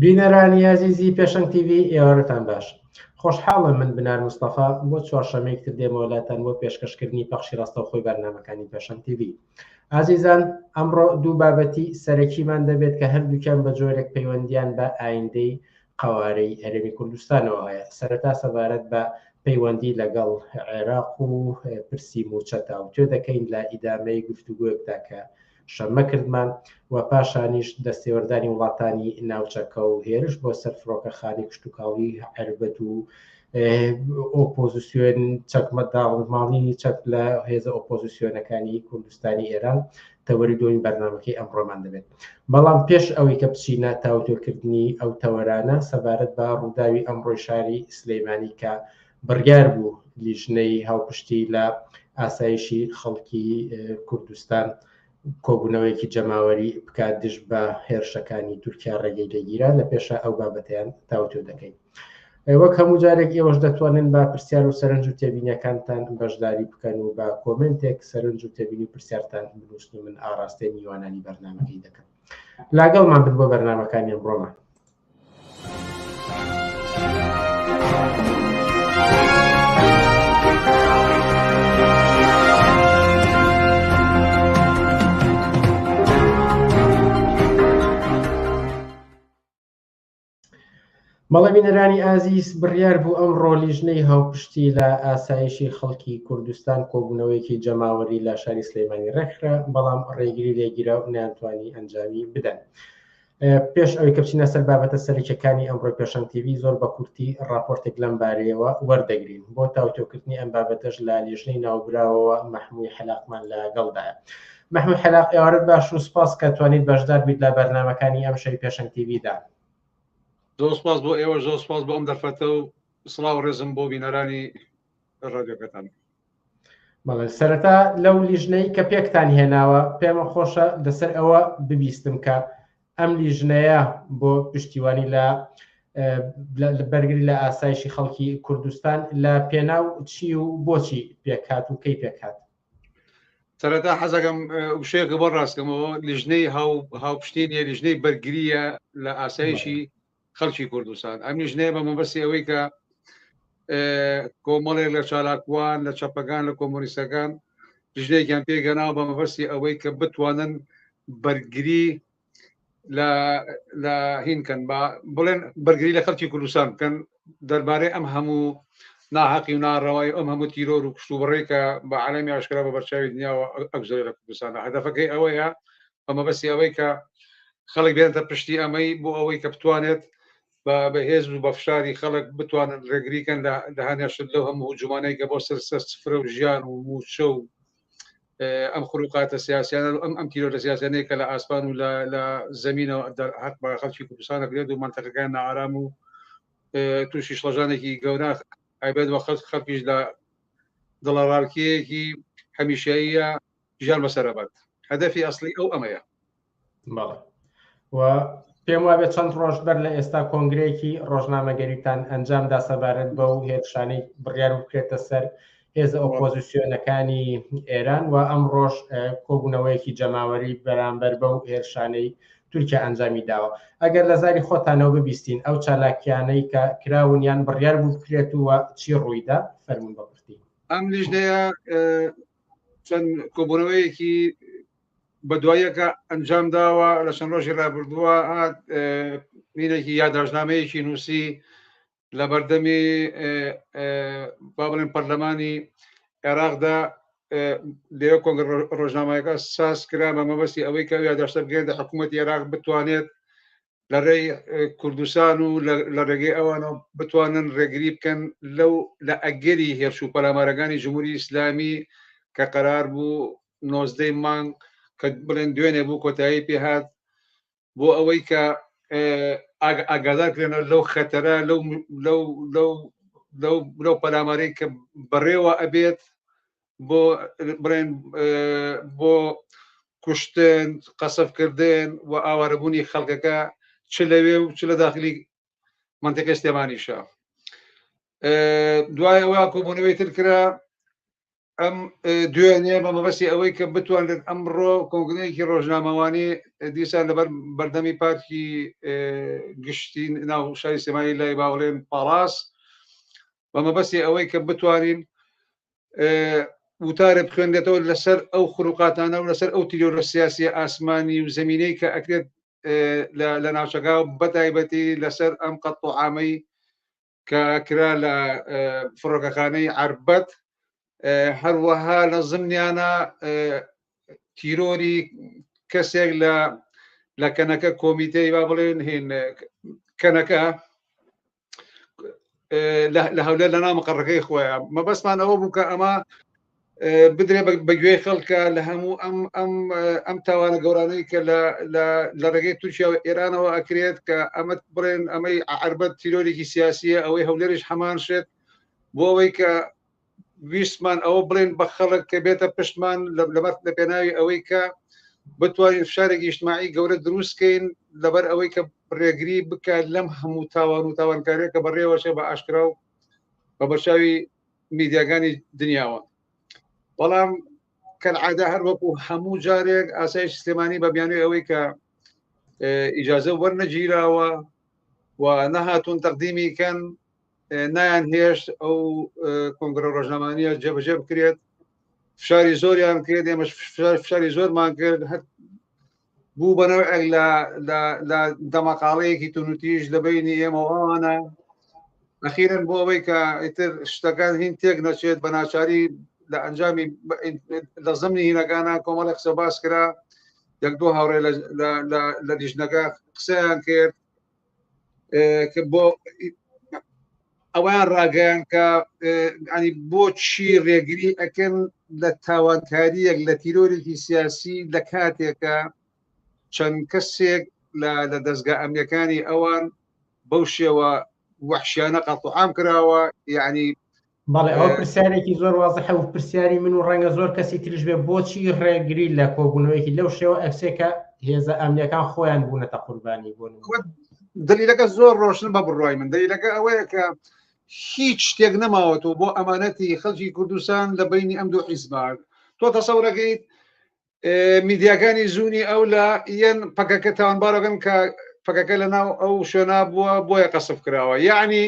بینەرانی ئازیزی پێشەنگ تیڤی ئێوارەتان باش. خۆشحاڵم من بنار مستەفا بۆ چوارشەمەیەک تر دێمەوە لاتان بۆ پێشکەشکردنی پەخشی ڕاستەوخۆی بەرنامەکانی پێشەنگ تیڤی. ئازیزان ئەمڕۆ دوو بابەتی سەرەکیمان دەبێت کە هەردووکیان بە جۆرێک پەیوەندیان بە ئایندەی قەوارەی هەرێمی کوردستانەوە هەیە. سەرەتا سەبارەت بە پەیوەندی لەگەڵ عێراق و پرسی مووچە تاوتوێ دەکەین لە ئیدامەی گفتوگۆیەکدا کە شەممە کردمان و پاشانیش دەستێوەردانی وڵاتانی ناوچەکە و هێرش بۆ سەر فڕۆکەخانەی کشتوکاڵی عەربەت و ئۆپۆزیسیۆن چەکمەداڵماڵینی چەک لە هێزە ئۆپۆزیسیۆنەکانی کوردستانی ئێران تەوەری دووەمی بەرنامەکەی ئەمڕۆمان دەبێت. بەڵام پێش ئەوەی کە بچینە تاوتوێکردنی ئەو تەوەرانە سەبارەت بە ڕووداوی ئەمڕۆی شاری سلەیمانی کە بڕیار بوو لیژنەی هاوپشتی لە ئاسایشی خەڵکی کوردستان کۆبوونەوەیەکی جەماوەری بکات دژ بە هێرشەکانی تورکیا ڕێگەی لێگیرا لە پێشە ئەو بابەتیان تاوتوێ دەکەین. وەک هەموو جارێک ئێوەش دەتوانن بە پرسیار و سەرنج و تێبینیەکانتان بەشداری بکەن و بە کۆمنتێک سەرنج و تێبینی و پرسیارتان بنووسن و من ئاراستەی میوانانی بەرنامەکەی دەکەم. لاگەڵمان بن بۆ بەرنامەکانی ئەمڕۆمان. بەڵێ بینەرانی ئازیز بڕیار بوو ئەمڕۆ لیژنەی هاوپشتی لە ئاسایشی خەڵکی کوردستان کۆبوونەوەیەکی جەماوەری لە شاری سلەیمانی ڕێکخرا بەڵام ڕێگری لێگیرا و نەیانتوانی ئەنجامی بدەن. پێش ئەوەی کە بچینە سەر بابەتە سەرەکیەکانی ئەمڕۆی پێشەنگ تیڤی زۆر بە کورتی ڕاپۆرتێک لەم بارەیەوە وەردەگرین بۆ تاوتۆکردنی ئەم بابەتەش لە لیژنەی ناوبراوەوە مەحموی حەلاقمان لەگەڵدایە. مەحموی حەلاق ئێوارەت باش و سپاس کە توانیت بەشدار بیت لە بەرنامەکانی ئەم شەوی پێشەنگ تیڤیدا. زۆر سپاس بۆ ئێوە زۆر سپاس بۆ ئەم دەرفەتە و سڵاو ڕێزم بۆ بینەرانی ڕادیۆکەتان. بەڵێ سەرەتا لەو لیژنەی کە پێکتان هێناوە پێمە خۆشە لەسەر ئەوە ببیستم کە ئەم لیژنەیە بۆ پشتیوانی لە بەرگری لە ئاسایشی خەڵکی کوردستان لە پێناو چی و بۆچی پێکهات و کەی پێکهات؟ سەرەتا حەزەکەم وشەیەکە بۆ ڕاستکەمەوە لیژنەی هاو هاوپشتی نیە لیژنەی بەرگریە لە ئاسایشی خەڵکی کوردستان ئەم لیژنەیە بە مەبەستی ئەوەی کە کۆمەڵێک لە چالاکوان لە چەپەکان لە کۆمۆنیستەکان لیژنەیەکیان پێگەناوە بە مەبەستی ئەوەی کە بتوانن بەرگری لە لە هین کەن با بڵێن بەرگری لە خەڵکی کوردستان بکەن دەربارەی ئەم هەموو ناحەقی و ناڕەوای ئەم هەموو تیرۆر و کوشت و بڕێک کە بە عالەمی ئاشکرا بە بەرچاوی دنیاوە ئەگوزەرێ لە کوردستاندا هەدەفەکەی ئەوەیە بە مەبەستی ئەوەی کە خەڵک بێنتە پشتی ئەمەی بۆ ئەوەی کە بتوانێت بە بەهێز و بە فشاری خەڵک بتوانن ڕێگریکەن لە هەنێشت لەو هەموو هجومانەی کە بۆ سەر سەر سفرە و ژیان و موچە و ئەم خروقاتە سیاسیانە و ئەم ئەم تیرۆرە سیاسیانەیە کە لە ئاسمان و لە زەمینەوە هەق بە خەڵکی کوردستان ئەکرێت و مەنتەقەکان نائارام و تووشی شڵەژانێکی گەورە ئایبێت وە خەڵک خەڵکیش لە دڵەڕاوکێیەکی هەمیشەیە ژیان بەسەرەبات هەدەفی ئەسلی ئەو ئەمەیە. بەڵێ و پێم وابێت چەند ڕۆژ بەر لە ئێستا کۆنگرەیەکی ڕۆژنامەگەریتان ئەنجامدا سەبارەت بەو هێرشانەی بڕیار بکرێتە سەر هێزە ئۆپۆزیسیۆنەکانی ئێران و ئەم ڕۆژ کۆبوونەوەیەکی جەماوەری بەرامبەر بەو هێرشانەی تورکیا ئەنجامی داوە ئەگەر لە زاری خۆتانەوە ببیستین ئەو چالاکیانەی کە کراون یان بڕیار بوو بکرێت و چی ڕوویدا فەرمونون بە کورتی. ئەم لیژنەیە چەند کۆبوونەوەیەکی بەدواییەکە ئەنجام داوە لە چەند ڕۆژی ڕابردووە مینێکی یاداشنامەیەکی نووسی لە بەردەمی با بڵێن پەرلەمانی عێراقدا لێ کۆنگرە ڕۆژنامەیەکە ساز کرا بە مەبەستی ئەوەی کە یاداشتە بگەێنە حکوومەتی عێراق بتوانێت لە ڕێی کوردستان و لە ڕێگەی ئەوانەوە بتوانن ڕێگری بکەن لەو لە ئەگەری هێرش و پەلامارەکانی جمهوری ئیسلامی کە قەرار بوو نۆزدەی مانگ کە بڵێن دوێنێ بوو کۆتایی پێهات بۆ ئەوەی کە ئاگادار کرێنەوە لەو خەتەرە لەو لەو لەو لەو لەو پەلامارەی کە بەڕێوە ئەبێت بۆ بڵێن بۆ کوشتن قەسفکردن و ئاوارەبوونی خەڵکەکە چ لەوێ و چ لە داخلی منتیقی سلێمانیشە دوای ئەوە کۆبوونەوەی تر کرا. ئەم دوێنێ بە مەبەستی ئەوەی کە بتوانرێت ئەمڕۆ کۆنگرەیەکی ڕۆژنامەوانی دیسان لەبەر بەردەمی پارکی گشتی ناو شاری سلێمانی لای باوڵێن پاڵاس بە مەبەستی ئەوەی کە بتوانین وتارێ بخوێنرێتەوە لەسەر ئەو خروقاتانە و لەسەر ئەو تیرۆرە سیاسیە ئاسمانی و زمینەی کە ئەکرێت لە ناوچەکە بەتایبەتی لەسەر ئەم قەت و عامەی کە کرا لە فڕۆکەخانەی عەربەت هەروەها لە زمنیانە تیرۆری کەسێک لە لە کەنەکە کۆمیتەی با بڵێن هین کەنەکە لە هەولێر لە ناو مقەڕەکەی خۆیان مەبەستمان ئەوە بوو کە ئەمە بدرێ بەگوێی خەڵکە لە هەموو ئەم ئەم ئەم تاوانە گەورانەی کە لە ڕێگەی تورکیا و ئێرانەوە ئەکرێت کە ئەمە بڵێن ئەمەی عربەت تیرۆرێکی سیاسیە ئەوەی هەولێریش هەمان شێت بۆ ئەوەی کە ویستمان ئەوە بڵێن بە خەڵک کە بێتە پشتمان لەبەر لە پێناوی ئەوەی کە بتوانین فشارێکی ئیجتماعی گەورە دروستکەین لەبەر ئەوەی کە ڕێگری بکات لەم هەموو تاوان و تاوانکاریە کە بەڕێوەشە بە ئاشکرا و بە بەرچاوی میدیاکانی دنیاوە بەڵام کەلعادە هەر وەکو هەموو جارێک ئاسایش سلێمانی بە بیانوی ئەوەی کە ئیجازە وەرنەگیراوە و نەهاتوون تەقدیمی کەن نایان هێشت ئەو کۆنگرە ڕۆژنامانیە جێبەجێ بکرێت فشاری زۆریان کرد ئێمەش فشاری زۆرمان کرد هەر بوو بە نەوعێک لە لە دەمەقاڵەیەکی تونوتیژ لە بینی ئێمە ئەوانە ئەخیرن بۆ ئەوەی کە ئیتر شتەکان هین تێک نەچێت بە ناچاری لە ئەنجامی لە زمنی هینەکانە کۆمەڵی قسە باس کرا یەک دوو هاوڕێ لە لیژنەکە قسەیان کرد کە بۆ ئەویان ڕاگەیان کە ینی بۆچی ڕێگری ئەکەن لە تاوانکاریەک لە تیرۆرێکی سیاسی لە کاتێکە چەند کەسێک لە دەستگا ئەمنیەکانی ئەوان بەو شێوە وەحشیانە قەتڵ کراوە یعنی بەڵێ ئەوە پرسیارێکی زۆر وازحە و پرسیاری من و ڕەنگە زۆر کەسی تریش بێ بۆچی ڕێگری لە کۆبوونەوەیەکی لەو شێوە ئەکسێ کە هێزە ئەمنیەکان خۆیان بوونەتە قوربانی بۆ دلیلەکە زۆر ڕۆشن بە بڕای من دلیلەکە ئەوەیە کە هیچ شتێک نەماوەتەوە بۆ ئەمانەتی خەڵکی کوردستان لە بینی ئەم دوو حیزبان تۆ تەسەورەکەیت میدیاکانی زوونی ئەو لە یەن پەکەکە تاوانبارەکەن کە پەکەکە لە ناو ئەو شوێنا بووە بۆیە قەسف کراوە یعنی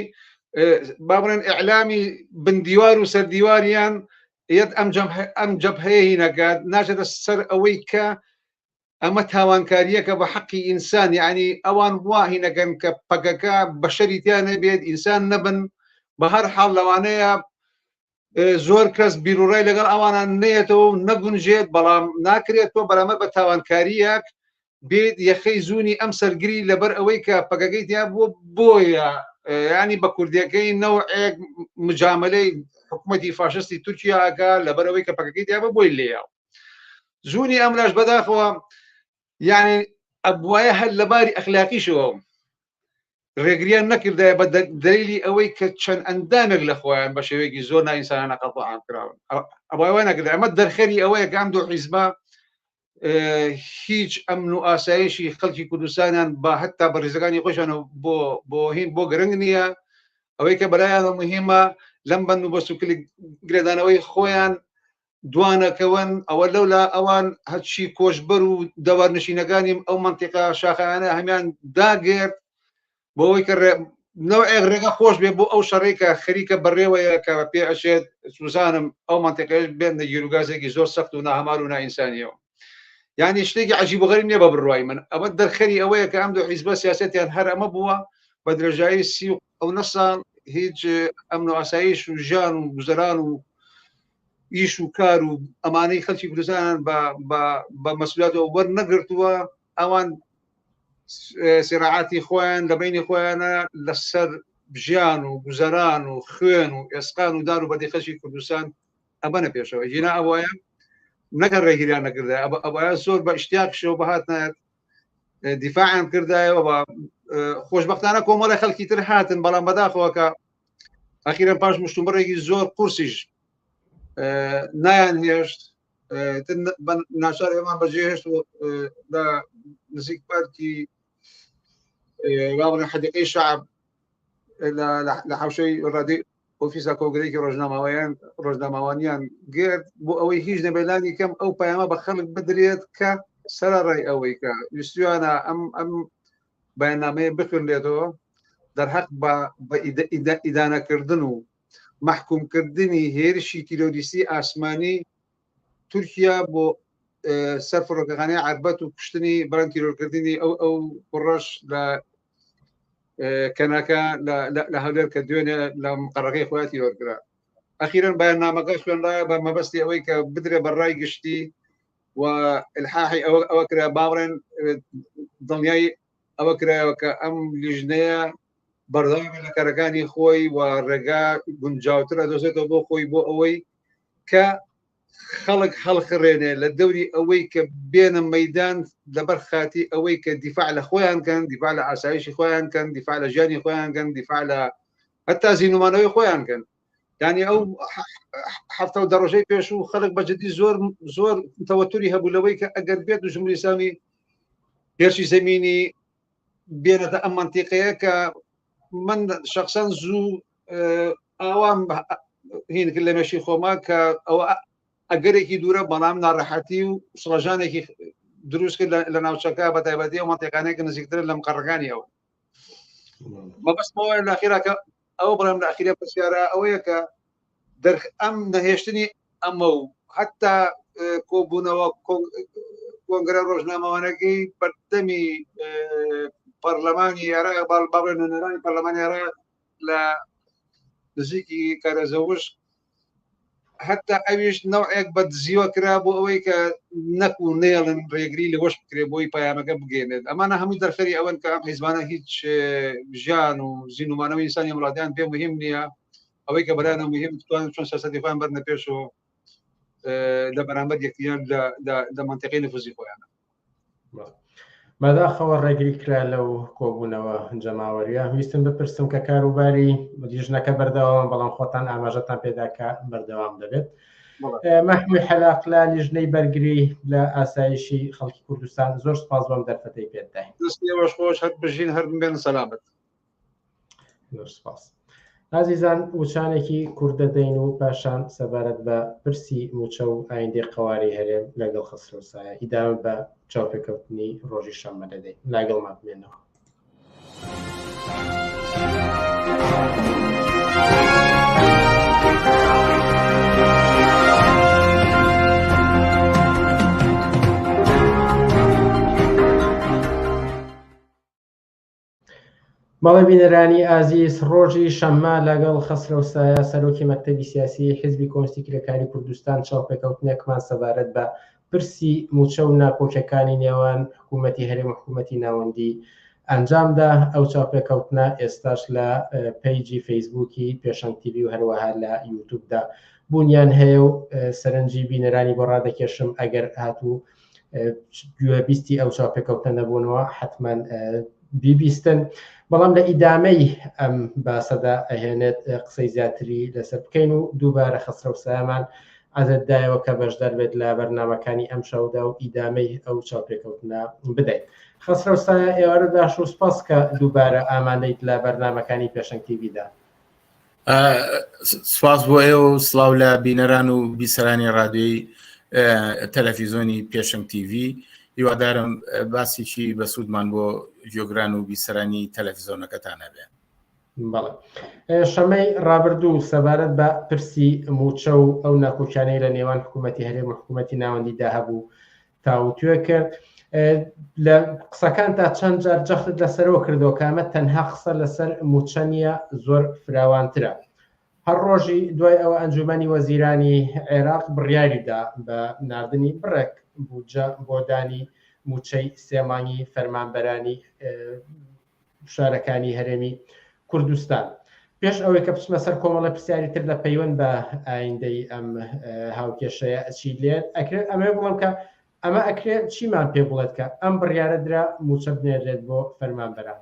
با بڵێن ئیعلامی بندیوار و سەردیواریان یەت ئەم ئەم جەبهەیە هینەکات ناچێتە سەر ئەوەی کە ئەمە تاوانکاریەکە بە حەقی ئینسان یعنی ئەوان وا هینەکەن کە پەکەکە بەشەری تیا نەبێت ئینسان نەبن بە هەر حاڵ لەوانەیە زۆر کەس بیرروڕای لەگەڵ ئەوانان نەیەتەوە و نەگونجێت بەڵام ناکرێت تۆ بەرامبەر بە تاوانکاریەک بێت یەخەی زوونی ئەم سەرگری لەبەر ئەوەی کە پەکەکەی تیا بووە بۆیە ینی بە کوردیەکەی نەوەک مجاملەی حکوومەتی فاشستی تورکیاکە لەبەر ئەوەی کە پەکەکەی تیا بە بۆی لێیە زوونی ئەملاش بەداخەوە یعنی ئەبواە هەر لەباری ئەخلاقیشەوە ڕێگریان نەکردایە بە دەلیلی ئەوەی کە چەند ئەندامێک لە خۆیان بە شێوەیەکی زۆر نائینسانانە قەتڵ عام کراون ئەوە وای نەکرد ئەمە دەرخەری ئەوەیە کە ئەم دوو حیزبە هیچ ئەمن و ئاسایشی خەڵکی کوردستانیان بە هەتا بە ڕیزەکانی خۆشیان بۆ بۆ هین بۆ گرنگ نییە ئەوەی کە بەلایانە مهمە لەم بەند و بەس و کلیک گرێدانەوەی خۆیان دوانەکەون ئەوە لەولا ئەوان هەرچی کۆچبەر و دەوارنشینەکانی ئەو منتیقا شاخانە هەمیان داگرت بۆ ئەوەی کە نەوەک ڕێگە خۆش بێ بۆ ئەو شەڕێک کە خەریکە بەڕێوەیە کە پێ ئەشێت سوزانم ئەو منتیقەیەش بێن لە گیروگازێکی زۆر سەخت و ناهەمار و نائینسانیەوە یعنی شتێکی عجیب و غەریب نییە بە بڕوای من ئەوە دەرخەری ئەوەیە کە ئەم دوو حیزبە سیاسەتیان هەر ئەمە بووە بە درێژایی 39 ساڵ هیچ ئەمن و ئاسایش و ژیان و گوزەران و ئیش و کار و ئەمانەی خەلکی کوردستان بە مەسولاتەوە وەرنەگرتووە ئەوان سراعاتی خۆیان لە بینی خۆیانە لەسەر ژیان و گوزەران و خوێن و ئێسقان و دار و بەردی خەلکی کوردستان ئەبەنە پێشەوە ژینا ئەوایە نەکە ڕێگریان نەکردای ئەوە زۆر بە ئشتیاقشەوە بەهاتنایەت دیفاعیان کردایەوە بە خۆشببختانە کۆمەڵی خەڵکی تر هاتن بەڵام بەداخەوە کە ئەخیرە پاش مشتومڕێکی زۆر قورسیش نایان هێشت ناچار ئێمان بەجێهێشت لە نزیک پارکی با بڵێن حەدیقەی شعب لە حوشەی ڕادی ئۆفیسا کۆنگرەیەکی ڕۆژنامەوەیان ڕۆژنامەوانیان گرت بۆ ئەوەی هیچ نەبێلانی کەم ئەو پەیامە بە خەڵک بدرێت کە سەرەڕای ئەوەی کە ویستویانە ئەم ئەم بەیاننامەیە بخوێنرێتەوە دەرحەق بە بە ئیدانەکردن و مەحکومکردنی هێرشی تیرۆریستی ئاسمانی تورکیا بۆ سەر فڕۆکەخانەی عەربەت و کوشتنی بەڵام تیرۆرکردنی ئەو ئەو کوڕەش لە کەناکە لە هەولێر کە دوێنێ لە مقەڕەکەی خۆیان تیرۆر کرا ئەخیرەن بەیاننامەکە خوێنرایە بە مەبەستی ئەوەی کە بدرێ بە ڕای گشتی و الحاحی ئەوە ئەوە کرا باوەڕێن دڵنیای ئەوە کرایەوە کە ئەم لیژنەیە بەردەوام لە کارەکانی خۆی و ڕێگا گونجاوتر ئەدۆزێتەوە بۆ خۆی بۆ ئەوەی کە خەڵک هەڵخڕێنێ لە دەوری ئەوەی کە بێنە مەدان لەبەر خاتی ئەوەی کە دیفاع لە خۆیان کەن دیفاع لە ئاسایشی خۆیان کەن دیفاع لە ژیانی خۆیان کەن دیفاع لە هەتا زیینومانەوەی خۆیان کەن یعنی ئەو هەفتە و دەڕۆژەی پێشوو خەڵک بە جدی زۆر زۆر تەوەتوری هەبوو لەوەی کە ئەگەر بێت و جمهوری ئیسلامی هێرشی زەمینی بێنێتە ئەم منتیقەیە کە من شخصەن زوو ئاوام هین کرد لە مێشی خۆما کە ئەوە ئەگەرێکی دوورە بەڵام ناڕەحەتی و شڵەژانێکی دروست کرد لە ناوچەکە بە تایبەتی ئەو مەنتیقانەیە کە نزیکترن لە مقەڕەکانی ئەوە مەبەستمەوە لە ئەخیرا کە ئەوە بڵێم لە ئەخیرە پرسیارە ئەوەیە کە دەرخ ئەم نەهێشتنی ئەمە و حتا کۆبوونەوە کۆنگرە ڕۆژنامەوانەکەی بەردەمی پەرلەمانی عێراق باڵ نوێنەرانی پەرلەمانی عێراق لە نزیکی کارەزەوش حتا ئەویش نەوەک بە دزیوە کرا بۆ ئەوەی کە نەکو نێڵن ڕێگری لەوەش بکرێ بۆی پەیامەکە بگەێنێت ئەمانە هەمووی دەرخەری ئەوەن کە ئەم حیزبانە هیچ ژیان و زیینومانەوەی ئینسانی وڵاتیان پێ مهم نییە ئەوەی کە بەلایانە مهم توان چۆن سیاسەتی خۆیان بەرنە پێشەوە لە بەرامبەر یەکتریان لە مەنتیقەی نفوزی خۆیانە. بەداخەوە ڕێگری کرا لەو کۆبوونەوە جەماوەریە ویستم بپرسم کە کاروباری لیژنەکە بەردەوام بەڵام خۆتان ئاماژەتان پێدا کە بەردەوام دەبێت مەحوی حەلاق لە لیژنەی بەرگری لە ئاسایشی خەڵکی کوردستان زۆر سپاس بەم دەرفەتەی پێداین دەست خۆش هەر بژین هەر بمێن سەلامەت زۆر سپاس. ئازیزان وچانێکی کورت دەدەین و پاشان سەبارەت بە پرسی موچە و ئایندەی قەوارەی هەرێم لەگەڵ خەسرەو سایە ئیدامە بە چاوپێکەوتنی ڕۆژی شەممە دەدەین. لەگەڵمان بمێنەوە. بەڵێ بینەرانی ئازیز ڕۆژی شەممە لەگەڵ خەسرەو سایە سەرۆکی مەکتەبی سیاسی حیزبی کۆمۆنیستی کرێکاری کوردستان چاوپێکەوتنێکمان سەبارەت بە پرسی موچە و ناکۆکیەکانی نێوان حکوومەتی هەرێم و حکوومەتی ناوەندی ئەنجامدا ئەو چاوپێکەوتنە ئێستاش لە پەیجی فەیسبووکی پێشەنگ تیڤی و هەروەها لە یوتوبدا بوونیان هەیە و سەرنجی بینەرانی بۆ ڕادەکێشم ئەگەر هاتوو گوێبیستی ئەو چاوپێکەوتنە نەبوونەوە حتمما بیبیستن بەڵام لە ئیدامەی ئەم باسەدا ئەهێنێت قسەی زیاتری لەسەر بکەین و دووبارە خەسرەو سامان عەزێت دایەوە کە بەشدار بێت لە بەرنامەکانی ئەم شەودا و ئیدامەی ئەو چاوپێکەوتنە بدەین خەسرەو سایە ئێوارە باش و سپاس کە دووبارە ئامادەیت لە بەرنامەکانی پێشەنگ تیڤیدا سپاس بۆ ئێوە و سڵاو لە بینەران و بیسەرانی رادیۆی تەلەفیزۆنی پێشەنگ تیڤی هیوادارم باسێکی بەسوودمان بۆ گوێگران و بیسەرانی تەلەفیزۆنەکەتان هەبێ. بەڵێ شەمەی ڕابردوو سەبارەت بە پرسی موچە و ئەو ناکۆکیانەی لە نێوان حکوومەتی هەرێم و حکوومەتی ناوەندیدا هەبوو تاوتوێ کرد لە قسەکان تا چەند جار جەختت لەسەرەوە کردەوە کە ئەمە تەنها قسە لەسەر موچە نییە زۆر فراوانترە هەر ڕۆژی دوای ئەوە ئەنجومەنی وەزیرانی عێراق بڕیاریدا بە ناردنی بڕێک بودجە بۆ دانی موچەی سێ مانگی فەرمانبەرانی شارەکانی هەرێمی کوردستان. پێش ئەوەی کە بچمە سەر کۆمەڵە پرسیاری تر لە پەیوەند بە ئایندەی ئەم هاوکێشەیە چی لێت ئەکرێت ئەمێ بڵێم کە ئەمە ئەکرێت چیمان پێ بڵێت کە ئەم بڕیارە درا موچە بنێرێت بۆ فەرمانبەران؟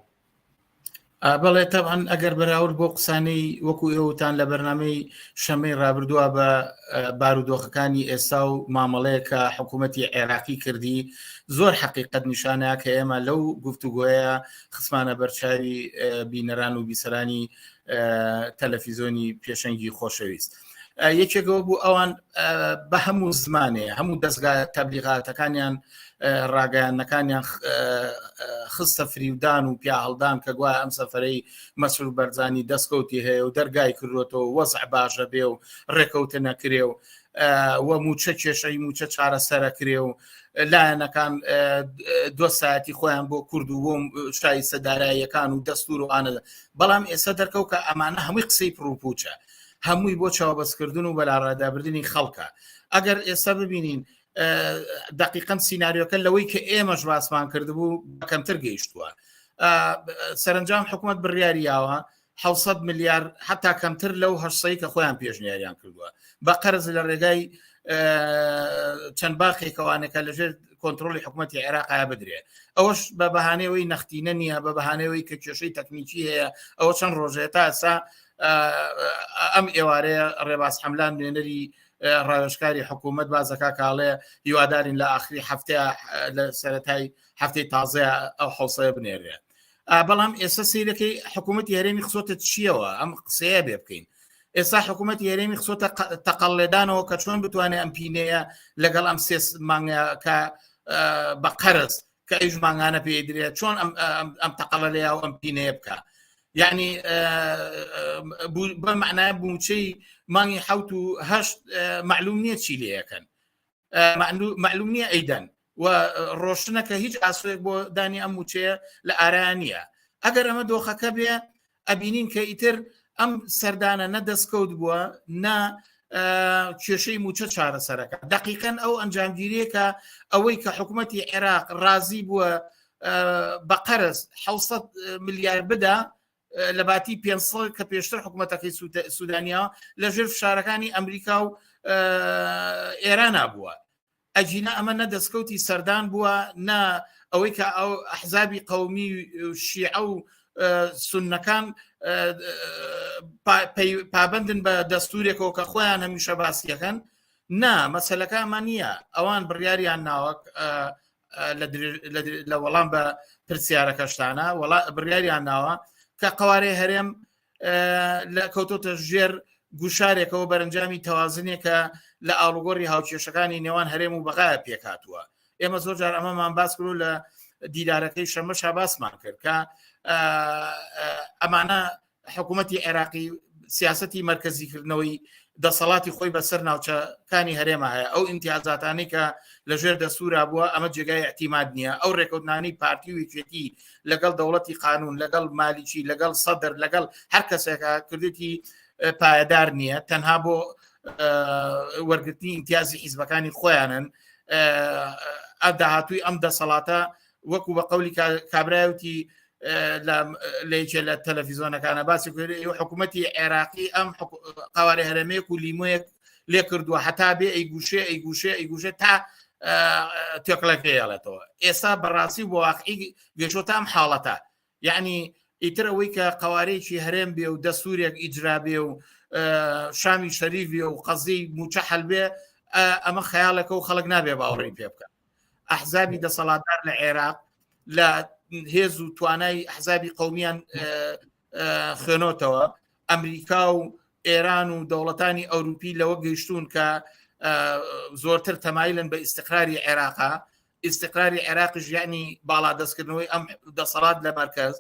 بەڵێ تەبعەن ئەگەر بەراورد بۆ قسانەی وەکو ئێوەتان لە بەرنمەی شەمەی ڕابردووە بە بارودۆخەکانی ئێستا و مامەڵەیە کە حکوومەتی عێراقی کردی زۆر حەقیقەت نیشانە کە ئێمە لەو گفتوگۆیە خسمانە بەرچاوی بینەران و بیسەرانی. تەلەفیزۆنی پێشەنگی خۆشەویست. یەکێکەوە بوو ئەوان بە هەموو زمانێ هەموو دەستگا تەبلیغاتەکانیان ڕاگەیاندنەکانیان خستە فریودان و پیاهڵدان کە گوایە ئەم سەفرەی مەسرور بەرزانی دەستکەوتی هەیە و دەرگای کردوێتەوە وەزع باشە بێ و ڕێکەوتنە کرێ و و موچە کێشەی موچە چارەسەرە کرێ و لایەنەکان دۆسایەتی خۆیان بۆ کورد و بۆ شایستە داراییەکان و دەستور و ئانە بەڵام ئێستا دەرکەوت کە ئەمانە هەمووی قسەی پڕوپوچە هەمووی بۆ چاوبەستکردن و بەلاڕادابردنی خەڵکە ئەگەر ئێستا ببینین دقیقەن سینناریۆکە لەوەی کە ئێمەش باسمان کردبوو کەمتر گەیشتووە سەرنجام حکوومەت بڕیاری یاوە 600 ملیار حتا کەمتر لەو هەشسەی کە خۆیان پێشنیاریان کردووە بە قەرز لە ڕێگای چەند باخێکەوانەکە لەژێر کۆنتترۆلی حکوومەتتی عێراقا بدرێ ئەوەش بە بەهانەوەی نەختینە نییە بە بەهانەوەی کە کێشەی تەکنیکی هەیە ئەوە چەند ڕۆژێ تا ئێستا ئەم ئێوارەیە ڕێباز حەملان نوێنەری ڕاوێژکاری حکوومەت بازەکە کاڵێ هیوادارین لە ئاخری هەفتەیە لە سەتای هەفتەی تازەیە ئەو حوسەیە بنێرێ بەڵام ئێستا سیرەکەی حکوومەتتی هەرێمی خسۆتە چیەوە ئەم قسەیە بێ بکەین ئێستا حکوومەتتی هەرێمی خسۆتە تەقەڵێدانەوە کە چۆن بتوانێت ئەم پینەیە لەگەڵ ئەم سێ مانگە کە بە قەرز کە ئەویش مانگانە پێی درێت چۆن ئەم تەقەڵە لێ و ئەم پینەیە بکە یعنی بە معنای موچەی مانگی حوت و هەشت معلوم نییە چی لەکەن معلوم نییە ئەیدەن و ڕۆشنە کە هیچ ئاسۆیەک بۆ دانی ئەم موچەیە لە ئارا نییە ئەگەر ئەمە دۆخەکە بێ ئەبینین کە ئیتر ئەم سەردانە نە دەستکەوت بووە نە کێشەی موچە چارەسەرەکە دقیقەن ئەو ئەنجامگیریەکە ئەوەی کە حکوومەتتی عێراق ڕازی بووە بە قەرز 600 ملیار بدا لە باتی 500 کە پێشتر حکوومەتەکەی سوودانیا لەژێر فشارەکانی ئەمریکا و ئێرانە بووە ئەگینا ئەمە نە دەستکەوتی سەردان بووە نە ئەوەی کە ئەو ئەحزابی قەومی شیعە و سوننەکان پابندن بە دەستورێکەوە کە خۆیان هەمیشە باسیەکەن نا مەسلەکە ئەمە نییە ئەوان بڕیاریان ناوە لە وەڵام بە پرسیارەکەشتانە وەڵا بڕیاریان ناوە کە قوارەی هەرێم لە کەوتۆتە ژێر گوشارێکەوە بەرەنجامی تەوازنێکە لە ئاڵوگۆڕی هاوکێشەکانی نێوان هەرێم و بەغایە پێکهاتووە ئێمە زۆر جار ئەمەمان باس کرد لە دیدارەکەی شەمەشا باسمان کرد کە ئەمانە حکوومەتی عێراقی سیاستی مرکزیکردنەوەی دەسەڵاتی خۆی بەسەر ناوچەکانی هەرێمە هەیە ئەو ئیمتیازاتانەی کە لەژێر دەستورا بووە ئەمە جێگای اعتیماد نییە ئەو ڕێکەوتنانەی پارتی و یەکێتی لەگەڵ دەوڵەتی قانون لەگەڵ مالیکی لەگەڵ سەدر لەگەڵ هەر کەسێکە کردێتی پایەدار نییە تەنها بۆ وەرگرتنی ئیمتیازی حیزبەکانی خۆیانن داهاتووی ئەم دەسەڵاتە وەکو بە قەولی کابرایوتی لە یەکێ لە تەلەفیزۆنەکانە باسی حکوومەتی عێراقی ئەم قوارە هەرەمێک و لیمۆیەک لێ کردووە هەتا بێ ئەی گوشێ ئەی گوشێ ئەی گوشێ تا تێکڵەکەی ئەڵێتەوە ئێستا بەڕاستی بۆ واقعی گەشتۆتە ئەم حاڵەتە یعنی ئیتر ئەوەی کە قوارەیەکی هەرێم بێ و دەستورێک ئیجرا بێ و شامی شەریف بێ و قەزی موچە حەل بێ ئەمە خەیاڵێکە و خەڵک نابێ باوەڕی پێ بکە ئەحزابی دەسەڵاتدار لە عێراق لە هێز و توانای ئەحزابی قومیان خوێنۆتەوە ئەمریکا و ئێران و دەوڵەتانی ئەوروپی لەوە گەیشتون کە زۆرتر تەمایلن بە ئیسیقراری عێراقا ئیسیقراری عێراقیش یعنی باڵا دەستکردنەوەی ئەم دەسەڵات لە مرکز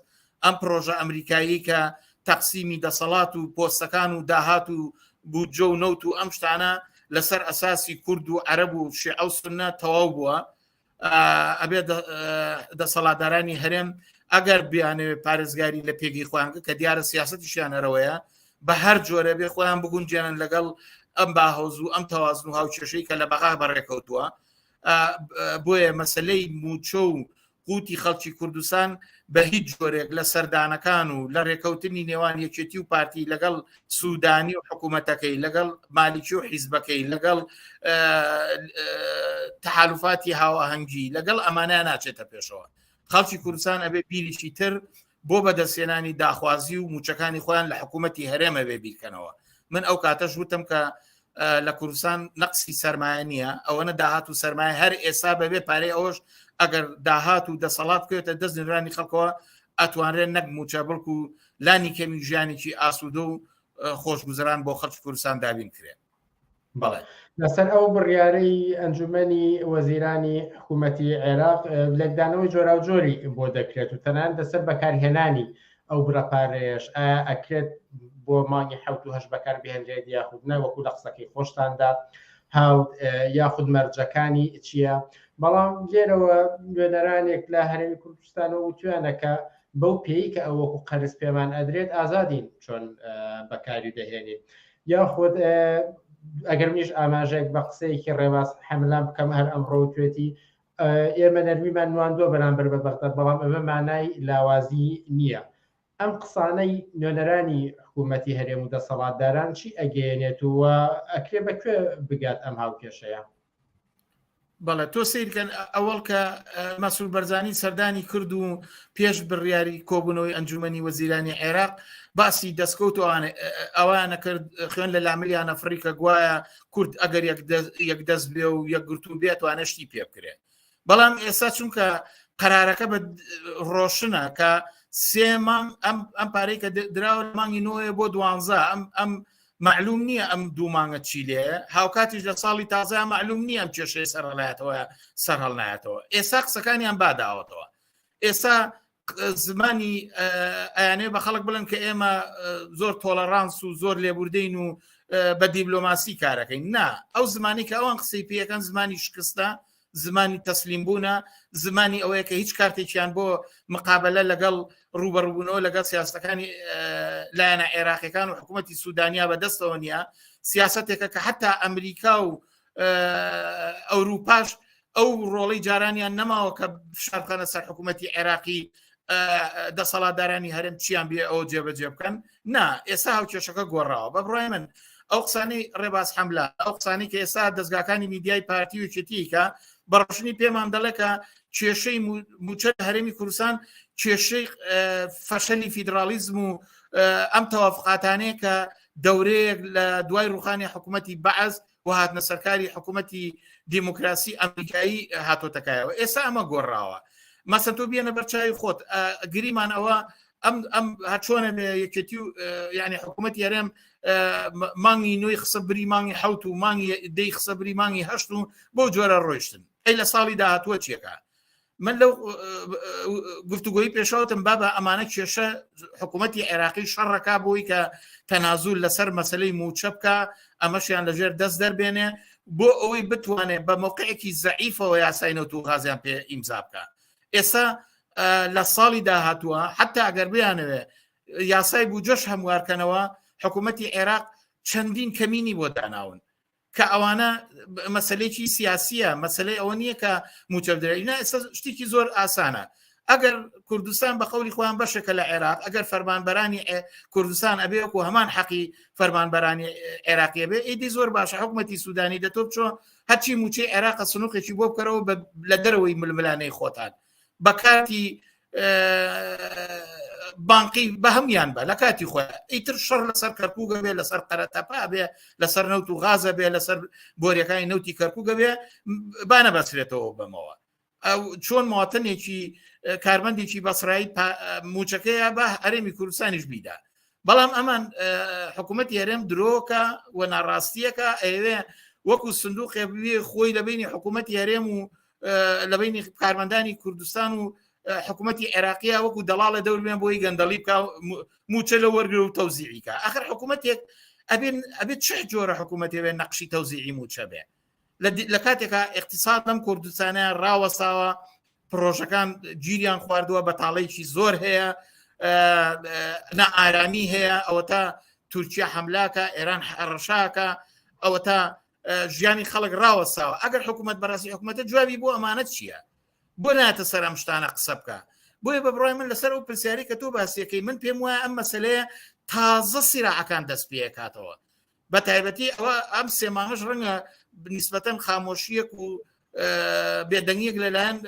ئەم پرۆژە ئەمریکایی کە تەقسیمی دەسەڵات و پۆستەکان و داهات و بودجە و نەوت و ئەم شتانە لەسەر ئەساسی کورد و عەرەب و شیعە و سوننە تەواو بووە ئەبێ دەسەڵاتدارانی هەرێم ئەگەر بیانەوێت پارێزگاری لە پێگەی خۆیان کە دیارە سیاسەتیشیان هەرەوەیە بە هەر جۆرە بێ خۆیان بگونجێنن لەگەڵ ئەم باهۆز و ئەم تەوازن و هاوکێشەی کە لە بەغا بەڕێکەوتووە بۆیە مەسلەی موچە و قوتی خەڵکی کوردستان بە هیچ جۆرێک لە سەردانەکان و لە رێکەوتنی نێوان یەکێتی و پارتی لەگەڵ سودانی و حکوومەتەکەی لەگەڵ مالیکی و حیزبەکەی لەگەڵ تەحالفاتی هاوئاهەنگی لەگەڵ ئەمانە ناچێتە پێشەوە خەڵکی کوردستان ئەبێ بیریشی تر بۆ بەدەستهێنانی داخوازی و موچەکانی خۆیان لە حکوومەتی هەرێمە بێ بیرکەنەوە من ئەو کاتەش وتم کە لە کوردستان نەقسی سەرمایە نییە ئەوەنە داهات و سەرمایە هەر ئێستا بەبێ پارەی ئەوەش ئەگەر داهات و دەسەڵات بکەوێتە دەست نوێنەرانی خەڵکەوە. ئەتوانرێت نەک موچە بەڵکو لانی کەمی ژیانێکی ئاسوودە و خۆشگوزەران بۆ خەڵکی کوردستان دابین کرێت. بەڵێ لەسەر ئەو بڕیارەی ئەنجومەنی وەزیرانی حکوومەتی عێراق لێکدانەوەی جۆراوجۆری بۆ دەکرێت و تەنانەت لەسەر بەکارهێنانی ئەو بڕە پارەیەش ئایا ئەکرێت بۆ مانگی حەوت و هەشت بەکار بهێنرێت یاخود نا وەکو لە قسەکەی خۆشتاندا هاوت یاخود مەرجەکانی چییە؟ بەڵام لێرەوە نوێنەرانێک لە هەرێمی کوردستانەوە وتویانە کە بەو پێی کە ئەو وەکو قەرز پێمان ئەدرێت ئازادین چۆن بەکاری دەهێنین یاخود ئەگەر منیش ئاماژەیەک بە قسەیەکی ڕێواز حەملان بکەم هەر ئەمڕۆ توێتی ئێمە نەرمیمان نواندووە بەرامبەر بە بەغدا بەڵام ئەمە مانای لاوازی نییە ئەم قسانەی نوێنەرانی حکوومەتی هەرێم و دەسەڵاتداران چی ئەگەیەنێت و ئەکرێ بە کوێ بگات ئەم هاوکێشەیە؟ بەڵێ تۆ سیرکەن ئەوەڵ کە مەسرور بەرزانی سەردانی کرد و پێش بڕیاری کۆبوونەوەی ئەنجومەنی وەزیرانی عێراق باسی دەستکەوت ئەوانە کرد خوێن لە لاملیانە فڕی کە گوایە کورد ئەگەر یەک دەست بێ و یەکگرتوو بێت توانێشتی پێ بکرێت بەڵام ئێستا چونکە قەرارەکە بە ڕۆشنە کە سێ مانگ ئەم ئەم پارەی کە دراوە لە مانگی نۆیە بۆ دوانزە ئەم ئەم معلوم نییە ئەم دوو مانگە چی لێ هاوکاتیش لە ساڵی تازە معلوم نییە ئەم کێشەیە سەرهەڵایەتەوە سەرهەڵنایەتەوە ئێستا قسەکانیان باداوەتەوە ئێستا زمانی ئەیانێ بە خەڵک بڵێن کە ئێمە زۆر تۆڵەڕانس و زۆر لێبوردەین و بە دیبلۆماسی کارەکەین نا ئەو زمانی کە ئەوان قسەی پێەکەن زمانی شکستە زمانی تەسلیم بوونە زمانی ئەوەیە کە هیچ کارتێکیان بۆ مقابلە لەگەڵ ڕوبەڕوبوونەوە لەگەڵ سیاستەکانی لایەنە عێراقیەکان و حکوومەتی سوودانیا بەدەستەوە نییە سیاستێکە کە حتا ئەمریکا و ئەوروپاش ئەو ڕۆڵی جارانیان نەماوە کە فشار بخەنە سەر حکوومەتی عێراقی دەسەڵاتدارانی هەرێم چیان بێ ئەو جێبەجێ بکەن نا ئێستا هاوکێشەکە گۆڕاوە بە بڕای من ئەو قسانەی ڕێباز حەملە ئەو قسانی کە ئێستا دەستگاکانی میدیای پارتی و یەکێتیکە بەڕۆشنی پێمان دەڵێ کە کێشەی موچە لە هەرێمی کوردستان کێشەی فەشەلی فیدراڵیزم و ئەم تەوافقاتانەیە کە دەورەیەک لە دوای ڕوخانی حکوومەتی بەعس و هاتنە سەرکاری حکوومەتی دیموکراسی ئەمریکایی هاتۆتەکایەوە ئێستا ئەمە گۆڕاوە مەسە تۆ بیێنە بەرچوی خۆت گریمان ئەوە ئەم ئەم هەرچۆنە یەکێتی و یعنی حکوومەتی هەرێم مانگی نوێی خسە بری مانگی حوت و مانگی دەی خسە بری مانگی هەشت و بۆ جۆرە ڕۆیشتن ئەی لە ساڵی داهاتووە چیەکە من لەو گفتوگۆی پێشەوتم بابە ئەمانە کێشە حکوومەتی عێراقی شەڕەکە بۆی کە تەنازول لەسەر مەسلەی موچە بکە ئەمەشیان لەژێر دەست دەربێنێ بۆ ئەوەی بتوانێت بە موقعێکی زەعیفەوە یاسای نەوت و غازیان پێ ئیمزا بکە ئێستا لە ساڵی داهاتووە حتا ئەگەر بیانەوێ یاسای بودجەش هەموارکەنەوە حکوومەتی عێراق چەندین کەمینی بۆ داناون کە ئەوانە مەسلەیەکی سیاسیە مەسلەی ئەوە نییە کە موچە بدرێت نا ئێستا شتێکی زۆر ئاسانە ئەگەر کوردستان بە قەولی خۆیان بەشێکە لە عێراق ئەگەر فەرمانبەرانی کوردستان ئەبێ وەکو هەمان حەقی فەرمانبەرانی عێراقیە بێ ئیدی زۆر باشە حکومەتی سوودانی دە تۆ بچۆ هەرچی موچەی عێراقە سنووقێکی بۆ بکەرەوە لە دەرەوەی ململانەی خۆتان بە کاتی بانقی بە هەموان بە لە کاتی خۆی ئیتر شەڕ لەسەر کەرکووگە بێ لەسەر قەرەتەپا بێ لەسەر نەوت و غازە بێ لەسەر بۆریەکانی نەوتی کەرکووگە بێ با نەبەسرێتەوە بەمەوە ئەو چۆن ماتنێکی کارمەندێکی بەسرایی موچەکەیە بە هەرێمی کوردستانیش بیدا بەڵام ئەمان حکوومەتی هەرێم درۆکە و ناڕاستیەکە ئەوێ وەکو سندوقێ بوێ خۆی لە بینی حکوومەتی هەرێم و لە بینی کارمەندانی کوردستان و حکوومەتی عێراقیە وەکو دەڵاڵە دەوربێن بۆی گەندەڵی بکە موچە لە وەرگرە و تەوزیعیکە ئەخر حکوومەتێک ئەبێن ئەبێت چ جۆرە حکوومەتێ بێ نەقشی تەوزیعی موچە بێ لە کاتێکا اقتصاد لەم کوردستانە ڕاوەساوە پرۆژەکان گیریان خواردووە بەتاڵێکی زۆر هەیە نائارامی هەیە ئەوەتا تورکیا حملاکە ئێران هەڕەشاکە ئەوەتا ژیانی خەڵک ڕاوەستاوە ئەگەر حکوومەت بەڕاستی حکوومەتە جوابی بۆ ئەمانە چییە بۆ ناتە سەر ئەم شتانە قسە بکە بۆیە بە بڕای من لەسەر ئەو پرسیاری کە تۆ باسیەکەی من پێم وایە ئەم مەسلەیە تازە سیراعەکان دەست پێکاتەوە بە تایبەتی ئەوە ئەم سێ مانگەش ڕەنگە نیسبەتەن خامۆشیەک و بێدەنگیەک لەلایەن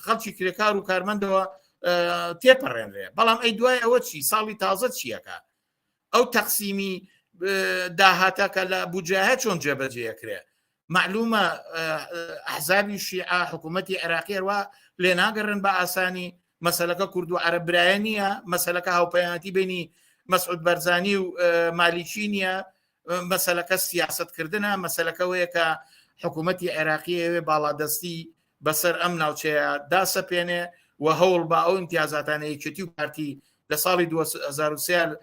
خەڵکی کرێکار و کارمەندەوە تێپەڕێنرێ بەڵام ئەی دوای ئەوە چی ساڵی تازە چیەکە ئەو تەقسیمی داهاتە کە لە بودجەیە چۆن جێبەجێ کرێ معلومە ئەحزابی شیعە حکوومەتی عێراقی هەروە لێ ناگەڕن بە ئاسانی. مەسەلەکە کورد و عەرەب برایە نییە مەسەلەکە هاوپەیمانەتی بینی مەسعود بەرزانی و مالیکی نییە مەسەلەکە سیاستکردنە مەسەلەکەوەیە کە حکوومەتی عێراقی ئەوێ باڵادەستی بەسەر ئەم ناوچەیە داسەپێنێ و هەوڵ بە ئەو امتیازاتانە یەکێتی و پارتی لە ساڵی 2023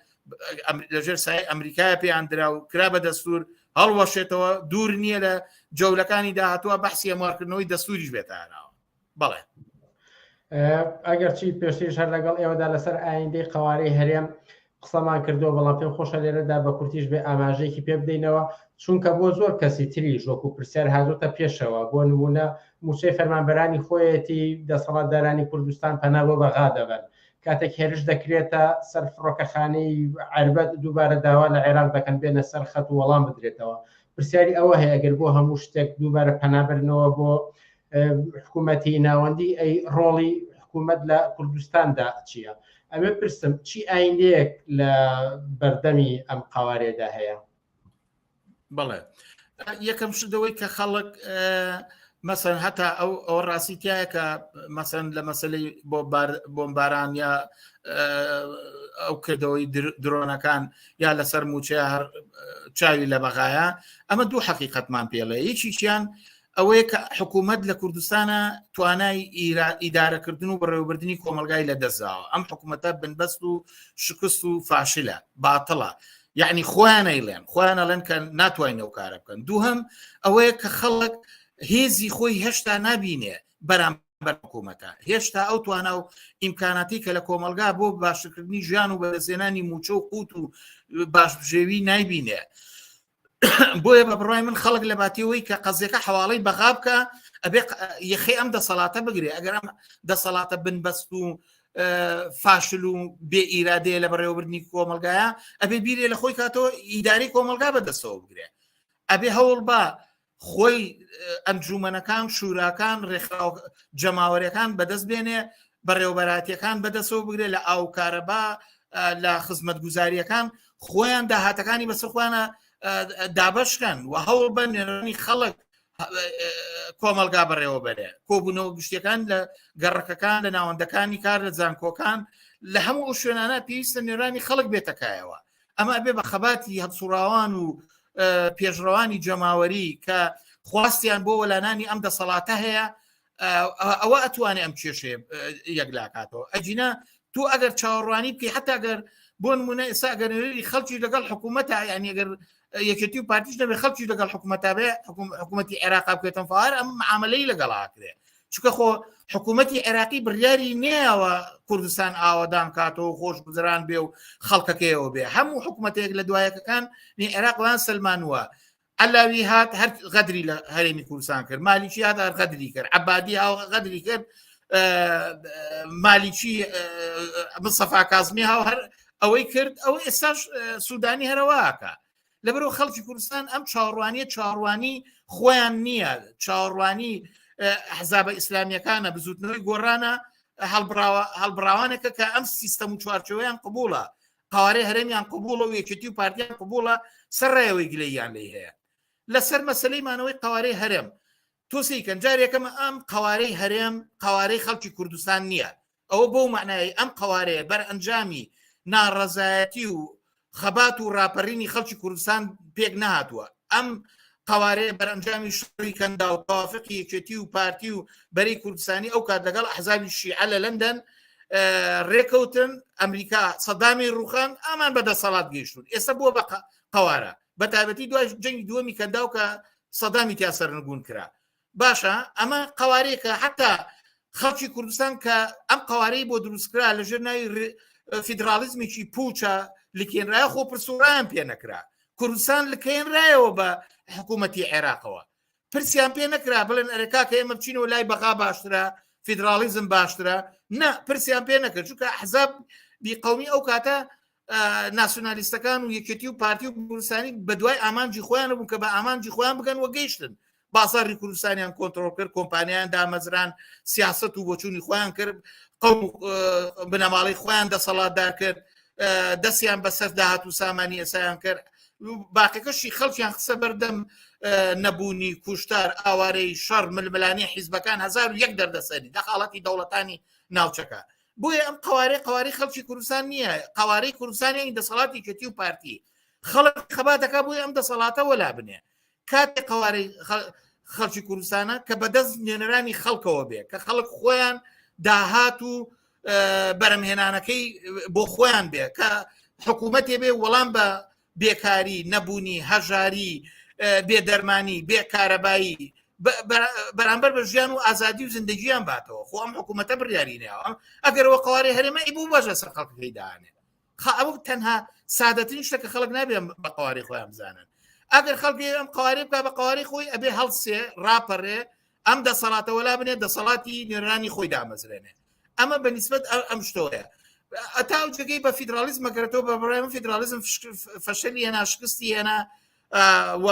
لەژێر سای ئەمریکای پێیان درا و کرا بە دەستور هەڵوەشێتەوە دوور نییە لە جەولەکانی داهاتووە بەحسی هەموارکردنەوەی دەستوریش بێتە ئاراوە بەڵێ ئەگەرچی پێشتریش هەر لەگەڵ ئێوەدا لەسەر ئایندەی قەوارەی هەرێم قسەمان کردووە بەڵام پێم خۆشە لێرەدا بە کورتیش بێ ئاماژەیەکی پێ بدەینەوە چونکە بۆ زۆر کەسی تریش وەکو پرسیار هاتۆتە پێشەوە بۆ نمونە موچەی فەرمانبەرانی خۆیەتی دەسەڵاتدارانی کوردستان پەنا بۆ بەغا دەبەن کاتێک هێرش دەکرێتە سەر فڕۆکەخانەی عەربەت دووبارە داوا لە عێراق دەکەن بێنە سەر خەت و وەڵام بدرێتەوە پرسیاری ئەوە هەیە ئەگەر بۆ هەموو شتێک دووبارە پەنابرنەوە بۆ حکوومەتی ناوەندی ئەی ڕۆڵی حکوومەت لە کوردستاندا چییە؟ ئەمێ پرسم چی ئایندەیەک لە بەردەمی ئەم قوارێدا هەیە؟ بەڵێ یەکەم شدەوەی کە خەڵک مەسەن هەتا ئەو ئەو ڕاستی تایە کە مەسەن لە مەسلەی بۆ بۆمباران یا ئەو کردەوەی درۆنەکان یا لەسەر موچەیە هەر چاوی لە بەغایە ئەمە دوو حەقیقەتمان پێڵێ یەکیشیان ئەوەیە کە حکوومەت لە کوردستانە توانای ئیدارەکردن و بەڕێوەبردننی کۆمەلگای لە دەستداوە ئەم حکوومەتە بنبەست و شکست و فاشلە باتڵە یعنی خۆیان ئەیڵێن خۆیان ئەڵێن کە ناتوانین ئەو کارە بکەن دووهەم ئەوەیە کە خەڵک هێزی خۆی هێشتا نابینێ بەرامبەر حکوومەتە هێشتا ئەو توانا و ئیمکاناتی کە لە کۆمەلگا بۆ باشترکردنی ژیان و بەدەستهێنانی موچە و قوت و باشبژێوی نایبینێ بۆیە بە بڕای من خەڵک لە باتیەوەی کە قەزیەکە حواڵەی بەغا بکە ئەبێ یەخەی ئەم دەسەڵاتە بگرێ ئەگەر ئەم دەسەڵاتە بنبەست و فاشل و بێ ئیرادەیە لە بەڕێوەبردنی کۆمەلگایە ئەبێ بیرێ لە خۆی کاتەوە ئیداری کۆمەلگا بەدەستەوە بگرێ ئەبێ هەوڵ بە خۆی ئەنجومەنەکان شوراکان ڕێکخراو جەماوەرەکان بەدەست بێنێ بەڕێوەبەراتیەکان بەدەستەوە بگرێ لە ئاو کارەبا لە خزمەتگوزاریەکان خۆیان داهاتەکانی بەسەر خۆیانە دابشکەن و هەوڵ بە نوێنەرانی خەڵک کۆمەلگا بەڕێوە بەرێ کۆبوونەوە گشتیەکان لە گەڕەکەکان لە ناوەندەکانی کار لە زانکۆکان لە هەموو ئەو شوێنانە پێویستە نوێرانی خەڵک بێتەکایەوە ئەمە ئەبێ بە خەباتی هەڵسوڕاوان و پێشڕەوانی جەماوەری کە خواستیان بۆ وەلانانی ئەم دەسەڵاتە هەیە ئەوە ئەتوانێ ئەم کێشەیە یەکلاکاتەوە ئەجینا تۆ ئەگەر چاوەڕوانی بکەی حتا ئەگەر بۆ نمونە ئێستا ئەگەر نوێنەری خەڵکی لەگەڵ حکوومەتە یعنی ئەگەر یەکێتی و پارتیش نەبێ خەڵکی لەگەڵ حکوومەتا بێ حکوومەتی عێراق بکرێتن فار ئەم معاملەی لەگەڵ ئاکرێ چونکە خۆ حکوومەتی عێراقی بڕیاری نەیەوە کوردستان ئاوەدان کاتەوە خۆش گوزران بێ و خەڵکەکەیەوە بێ هەموو حکوومەتێک لە دوایەکەکان نی عێراق وان سلمانوە عەلاوی هات هەر غەدری لە هەرێمی کوردستان کرد مالیکی هات هەر غەدری کرد عەبادی هاو غەدری کرد مالیکی مستەفا کازمی هاو هەر ئەوەی کرد ئەو ئێستاش سوودانی هەرەواکە لەبەرەوە خەڵکی کوردستان ئەم چاوەڕوانیە چاوەڕوانی خۆیان نییە چاوەڕوانی حزابە ئیسلامیەکانە بزوتنەوەی گۆڕانە هەڵبراوە هەڵبراوانێکە کە ئەم سیستەم و چوارچەوەیان قبوڵە قوارەی هەرێمیان قبوڵە و یەکێتی و پارتیان قبوڵە سەرڕایەوەی گلەییان لێی هەیە لەسەر مەسلەی مانەوەی قوارەی هەرێم تۆ سەیکەن جارێکەم ئەم قوارەی هەرێم قوارەی خەڵکی کوردستان نییە ئەوە بۆ معنای ئەم قوارەیە بەر ئەنجامی ناڕەزایەتی و خەبات و راپەرینی خەڵکی کوردستان پێک نەهاتووە ئەم قوارەیە بەرەنجامی شەڕی کەندا و تەوافقی یەکێتی و پارتی و بەرەی کوردستانی ئەو کات لەگەڵ ئەحزابی شیعە لە لەندەن ڕێکەوتن ئەمریکا سەدامی ڕوخان ئامان بە دەسەڵات گەیشتون ئێستا بووە بە قوارە بە تایبەتی دوای جەنگی دووەمی کەنداو کە سەدامی تیا سەرنگون کرا باشە ئەمە قوارەیەکە حتا خەڵکی کوردستان کە ئەم قوارەی بۆ دروستکرا لەژێر ناوی فیدراڵیزمێکی پوچە لکێنرایە خۆ پرسوڕیان پێ نەکرا کوردستان لکێنرایەوە بە حکوومەتی عێراقەوە پرسیان پێ نەکرا بڵێن ئەرێ کاکە ئێمە بچینەوە لای بەغا باشترە فیدراڵیزم باشترە نە پرسیان پێ نەکرد چونکە حزاب بیقومی ئەو کاتە ناسیۆنالیستەکان و یەکێتی و پارتی و کوردستانی بە دوای ئامانجی خۆیان بوون کە بە ئامانجی خۆیان بگەن و گەیشتن بازاری کوردستانیان کۆنتترۆل کرد کۆمپانیان دامەزران سیاست و بۆچوونی خۆیان کرد قەوم بنەماڵی خۆیان دەسەڵاتدار کرد دەستیان بەسەر داهات و سامانی ئێسایان کرد باقیەکەشی خەڵکیان قسە بەردەم نەبوونی کوشتار ئاوارەی شەڕ ململانی حیزبەکان 1001 دەردەسەری دەخاڵەتی دەوڵەتانی ناوچەکە. بۆیە ئەم قوارەی قواری خەڵکی کوردستان نییە قوارەی کوردستان یانی دەسەڵاتی یەکێتی و پارتی خەڵک خەباتەکە بۆی ئەم دەسەڵاتە وەلا بنێ کاتێ قوارەی خەڵکی کوردستانە کە بەدەست نوێنەرانی خەڵکەوە بێ کە خەڵک خۆیان داهات و بەرەمهێنانەکەی بۆ خۆیان بێ کە حکوومەتێ بێ وەڵام بە بێکاری نەبوونی هەژاری بێدەرمانی بێ کارەبایی بەرامبەر بە ژیان و ئازادی و زیندگیان باتەوە خۆ ئەم حکوومەتە بڕیاری ناوە ئەگەرەوە قوارەی هەرێمە ئی بوو باشە سەر خەڵکەکەی دانێ ئەوە تەنها سادەترین شتە کە خەڵک نابێ بە قوارەی خۆیان بزانن ئەگەر خەڵکی ئەم قوارەی بکە بە قوارەی خۆی ئەبێ هەڵسێ ڕاپەڕێ ئەم دەسەڵاتە وەلا بنێ دەسەڵاتی نوێنەرانی خۆی دامەزرێنێ ئەمە بە نیسبەت ئەم شتۆیە ئەتا و جێگەی بە فیدرالیزم مەگەرێتەوە بە بڕای من فیدرالیزم فەشەلی هێنا شکستی هێنا و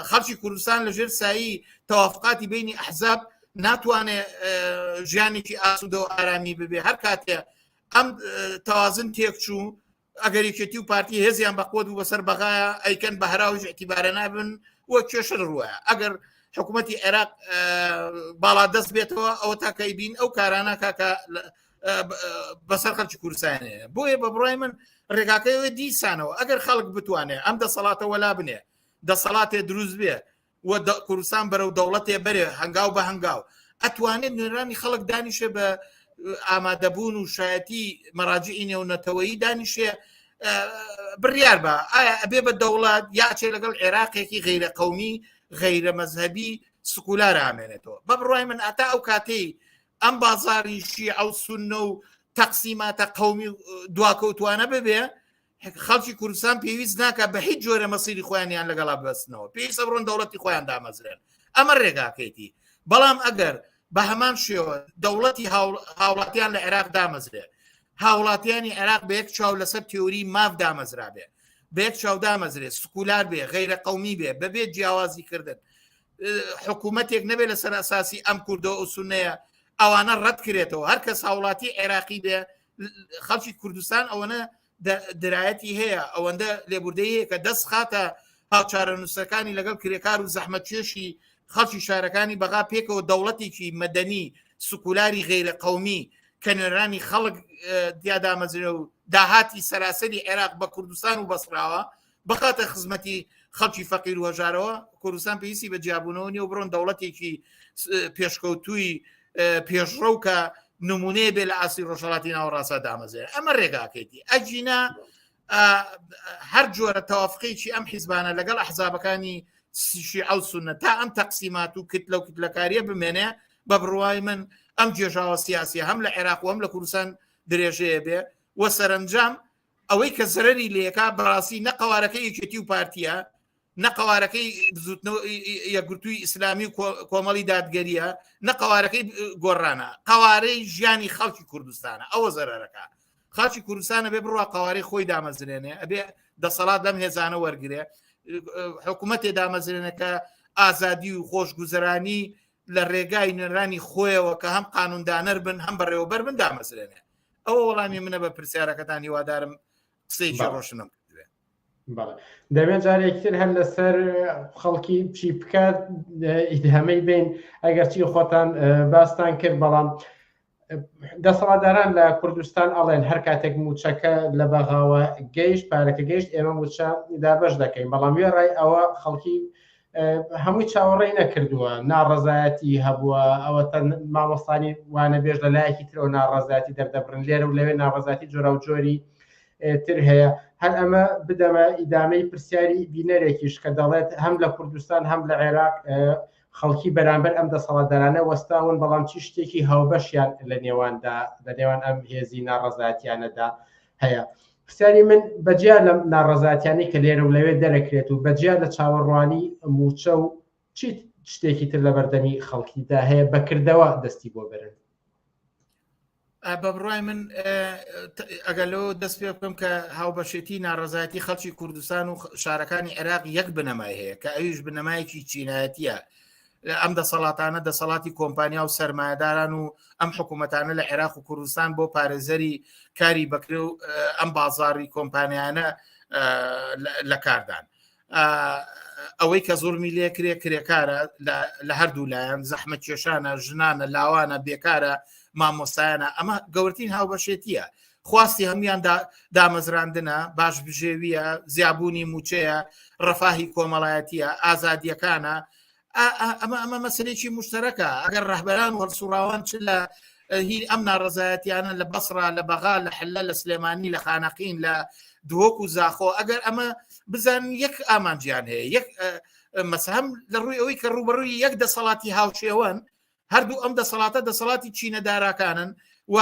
خەڵکی کوردستان لەژێر سایی تەوافقاتی بینی ئەحزاب ناتوانێت ژیانێکی ئاسوودە و ئارامی ببێ هەر کاتێ ئەم تەوازن تێکچوو ئەگەر یەکێتی و پارتی هێزیان بەقوت بوو بەسەر بەغایە ئەیکەن بە هەراویش اعتیبارە نابن و کێشە ڕووە ئەگەر حکوومەتی عێراق باڵا دەست بێتەوە ئەوە تاکەی بین ئەو کارانە کاکە بەسەر خەڵکی کوردستانێ بۆیە بە بڕای من ڕێگاکەی دیسانەوە ئەگەر خەڵک بتوانێت ئەم دەسەڵاتە وەلا بنێ دەسەڵاتێ دروست بێ و کوردستان بەرەو دەوڵەتێ بەرێ هەنگاو بە هەنگاو ئەتوانێت نوێنەرانی خەڵک دانیشێ بە ئامادەبوون و شایەتی مەراجعی نێونەتەوەیی دانیشێ بڕیار بە ئایا ئەبێ بە دەوڵەت یاچێ لەگەڵ عێراقێکی غیرە قومی غیرە مەزهبی سکولار ئامێنێتەوە بە بڕای من ئەتا ئەو کاتەی ئەم بازاری شیعە و سوننە و تەقسیماتە قومی دواکەوتوانە ببێ خەڵکی کوردستان پێویست ناکات بە هیچ جۆرە مەسیری خۆیانیان لەگەڵا ببەستنەوە پێویستە بڕۆن دەوڵەتی خۆیان دامەزرێن ئەمە ڕێگاکەیتی بەڵام ئەگەر بە هەمان شێوە دەوڵەتی هاوڵاتیان لە عێراق دامەزرێ هاوڵاتیانی عێراق بە یەک چاو لەسەر تێوری ماف دامەزرابێ بە یەک چاو دامەزرێ سکولار بێ غەیرە قومی بێ بەبێ جیاوازی کردن حکوومەتێک نەبێت لەسەر ئەساسی ئەم کوردەوە ئەو سونەیە ئەوانە ڕەت کرێتەوە هەر کەس هاوڵاتی عێراقی بێ خەڵکی کوردستان ئەوەنە درایەتی هەیە ئەوەندە لێبوردەی هەیە کە دەست خاتە هاوچارەنووسەکانی لەگەڵ کرێکار و زەحمەتکێشی خەڵکی شارەکانی بەغا پێکەوە دەوڵەتێکی مەدەنی سکولاری غیرە قومی کە نوێنەرانی خەڵک دیادامەزرێ و داهاتی سەراسەری عێراق بە کوردستان و بەسراوە بخاتە خزمەتی خەڵکی فەقیر و هەژارەوە کوردستان پێویستی بە جیابوونەوە نیە و بڕۆن دەوڵەتێکی پێشکەوتووی پێشڕەو کە نمونەیە بێ لە ئاستی ڕۆژهڵاتی ناوەڕاستە دامەزێن ئەمە ڕێگاکەیتی ئەگینا هەر جۆرە تەوافقێکی ئەم حیزبانە لەگەڵ ئەحزابەکانی شیعە و سوننە تا ئەم تەقسیمات و کتلە و کتلەکاریە بمێنێ بە بڕوای من ئەم جێژاوە سیاسیە هەم لە عێراق و هەم لە کوردستان درێژەیە بێ و سەرنجام ئەوەی کە زەرەری لێکا بەڕاستی نە قەوارەکەی یەکێتی و پارتیە نە قەوارەکەی بزوتنەوە یەکگرتووی ئیسلامی و کۆمەڵی دادگەریە نە قەوارەکەی گۆڕانە قەوارەی ژیانی خەڵکی کوردستانە ئەوە زەرەرەکە خاچی کوردستانە بێ بڕوا قەوارەی خۆی دامەزرێنێ ئەبێ دەسەڵات لەم هێزانە وەرگێ حکوومەتێ دامەزرێنە کە ئازادی و خۆشگوزەرانی لە ڕێگای نوێنرانی خۆیەوە کە هەم قانوندانەر بن هەم بەڕێوەبەر بن دامەزرێنێ ئەوە وەڵامی منە بە پرسیارەکەتان هیوادارم قسەیەکی ڕۆشنم کردبێ. بەڵێ دەبێت جارێکتر هەر لەسەر خەڵکی چی بکات ئیدامەی بین ئەگەرچی خۆتان باستان کرد بەڵام دەسەڵاتداران لە کوردستان ئەڵێن هەر کاتێک موچەکە لە بەغاوە گەیشت پارەکە گەیشت ئێمە موچە دابەش دەکەین بەڵام وێڕای ئەوە خەڵکی هەمووی چاوەڕێی نەکردووە ناڕەزایەتی هەبووە ئەوە مامۆستانی وانەبێژ لە لایەکی ترەوە ناڕەزایەتی دەردەبڕن لێرە و لەوێ ناڕەزایەتی جۆراوجۆری تر هەیە هەر ئەمە بدەمە ئیدامەی پرسیاری بینەرێکیش کە دەڵێت هەم لە کوردستان هەم لە عێراق خەڵکی بەرامبەر ئەم دەسەڵاتدارانە وەستاون بەڵام چی شتێکی هاوبەشیان لە نێواندا لە نێوان ئەم هێزی ناڕەزایەتیانەدا هەیە پرسیاری من بەجیا لەم ناڕەزایەتیانەی کە لێرە و لەوێ دەرەکرێت و بەجیا لە چاوەڕوانی مووچە و چی شتێکی تر لە بەردەمی خەڵکیدا هەیە بەکردەوە دەستی بۆ برن؟ بە بڕای من ئەگەر لەوە دەست پێ بکەم کە هاوبەشێتی ناڕەزایەتی خەڵکی کوردستان و شارەکانی عێراق یەک بنەمای هەیە کە ئەویش بنەمایەکی چینایەتیە ئەم دەسەڵاتانە دەسەڵاتی کۆمپانیا و سەرمایەداران و ئەم حکوومەتانە لە عێراق و کوردستان بۆ پارێزەری کاری بەکرێ و ئەم بازاری کۆمپانیانە لە کاردان ئەوەی کە زۆرمی لێکرێ کرێکارە لە هەردوو لایەن زەحمە کێشانە ژنانە لاوانە بێکارە. مامۆستایانە ئەمە گەورترین هاوبەشێتیە خواستی هەمویان دامەزراندنە باش بژێویە زیابوونی موچەیە ڕەفاهی کۆمەڵایەتیە ئازادیەکانە ئەمە ئەمە مەسلێکی مشتەرەکە ئەگەر ڕەهبەران و هەڵسوڕاوان چ لە هی ئەم ناڕزایەتیانە لە بەسرا لە بەغا لە حلە لە سلێمانی لە خانەقین لە دهۆک و زاخۆ ئەگەر ئەمە بزان یەک ئامانجیان هەیە یەک مەسەم لە ڕووی ئەوەی کە ڕوبەڕووی یەک دەسەڵاتی هاوشێوەن هەردوو ئەم دەسەڵاتە دەسەڵاتی چینە داراکانن و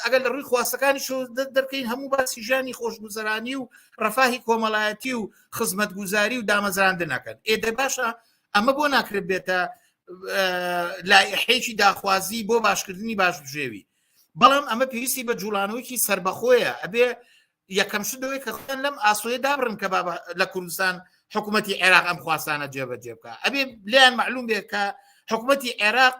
ئەگەر لە ڕووی خواستەکانی شۆ دەرکەین هەموو باسی ژیانی خۆشگوزەرانی و ڕەفاهی کۆمەڵایەتی و خزمەتگوزاری و دامەزراندنەکەن ئێ دە باشە ئەمە بۆ ناکرێت بێتە لایحەیەکی داخوازی بۆ باشکردنی باش بژێوی بەڵام ئەمە پێویستی بە جوڵانەوەیکی سربەخۆیە ئەبێ یەکەم شت ئەوەیە کە خۆیان لەم ئاسۆیە دابڕن کە بابە لە کوردستان حکوومەتی عێراق ئەم خواستانە جێبەجێ بکە ئەبێ لیان معلوم بێ کە حکوومەتی عێراق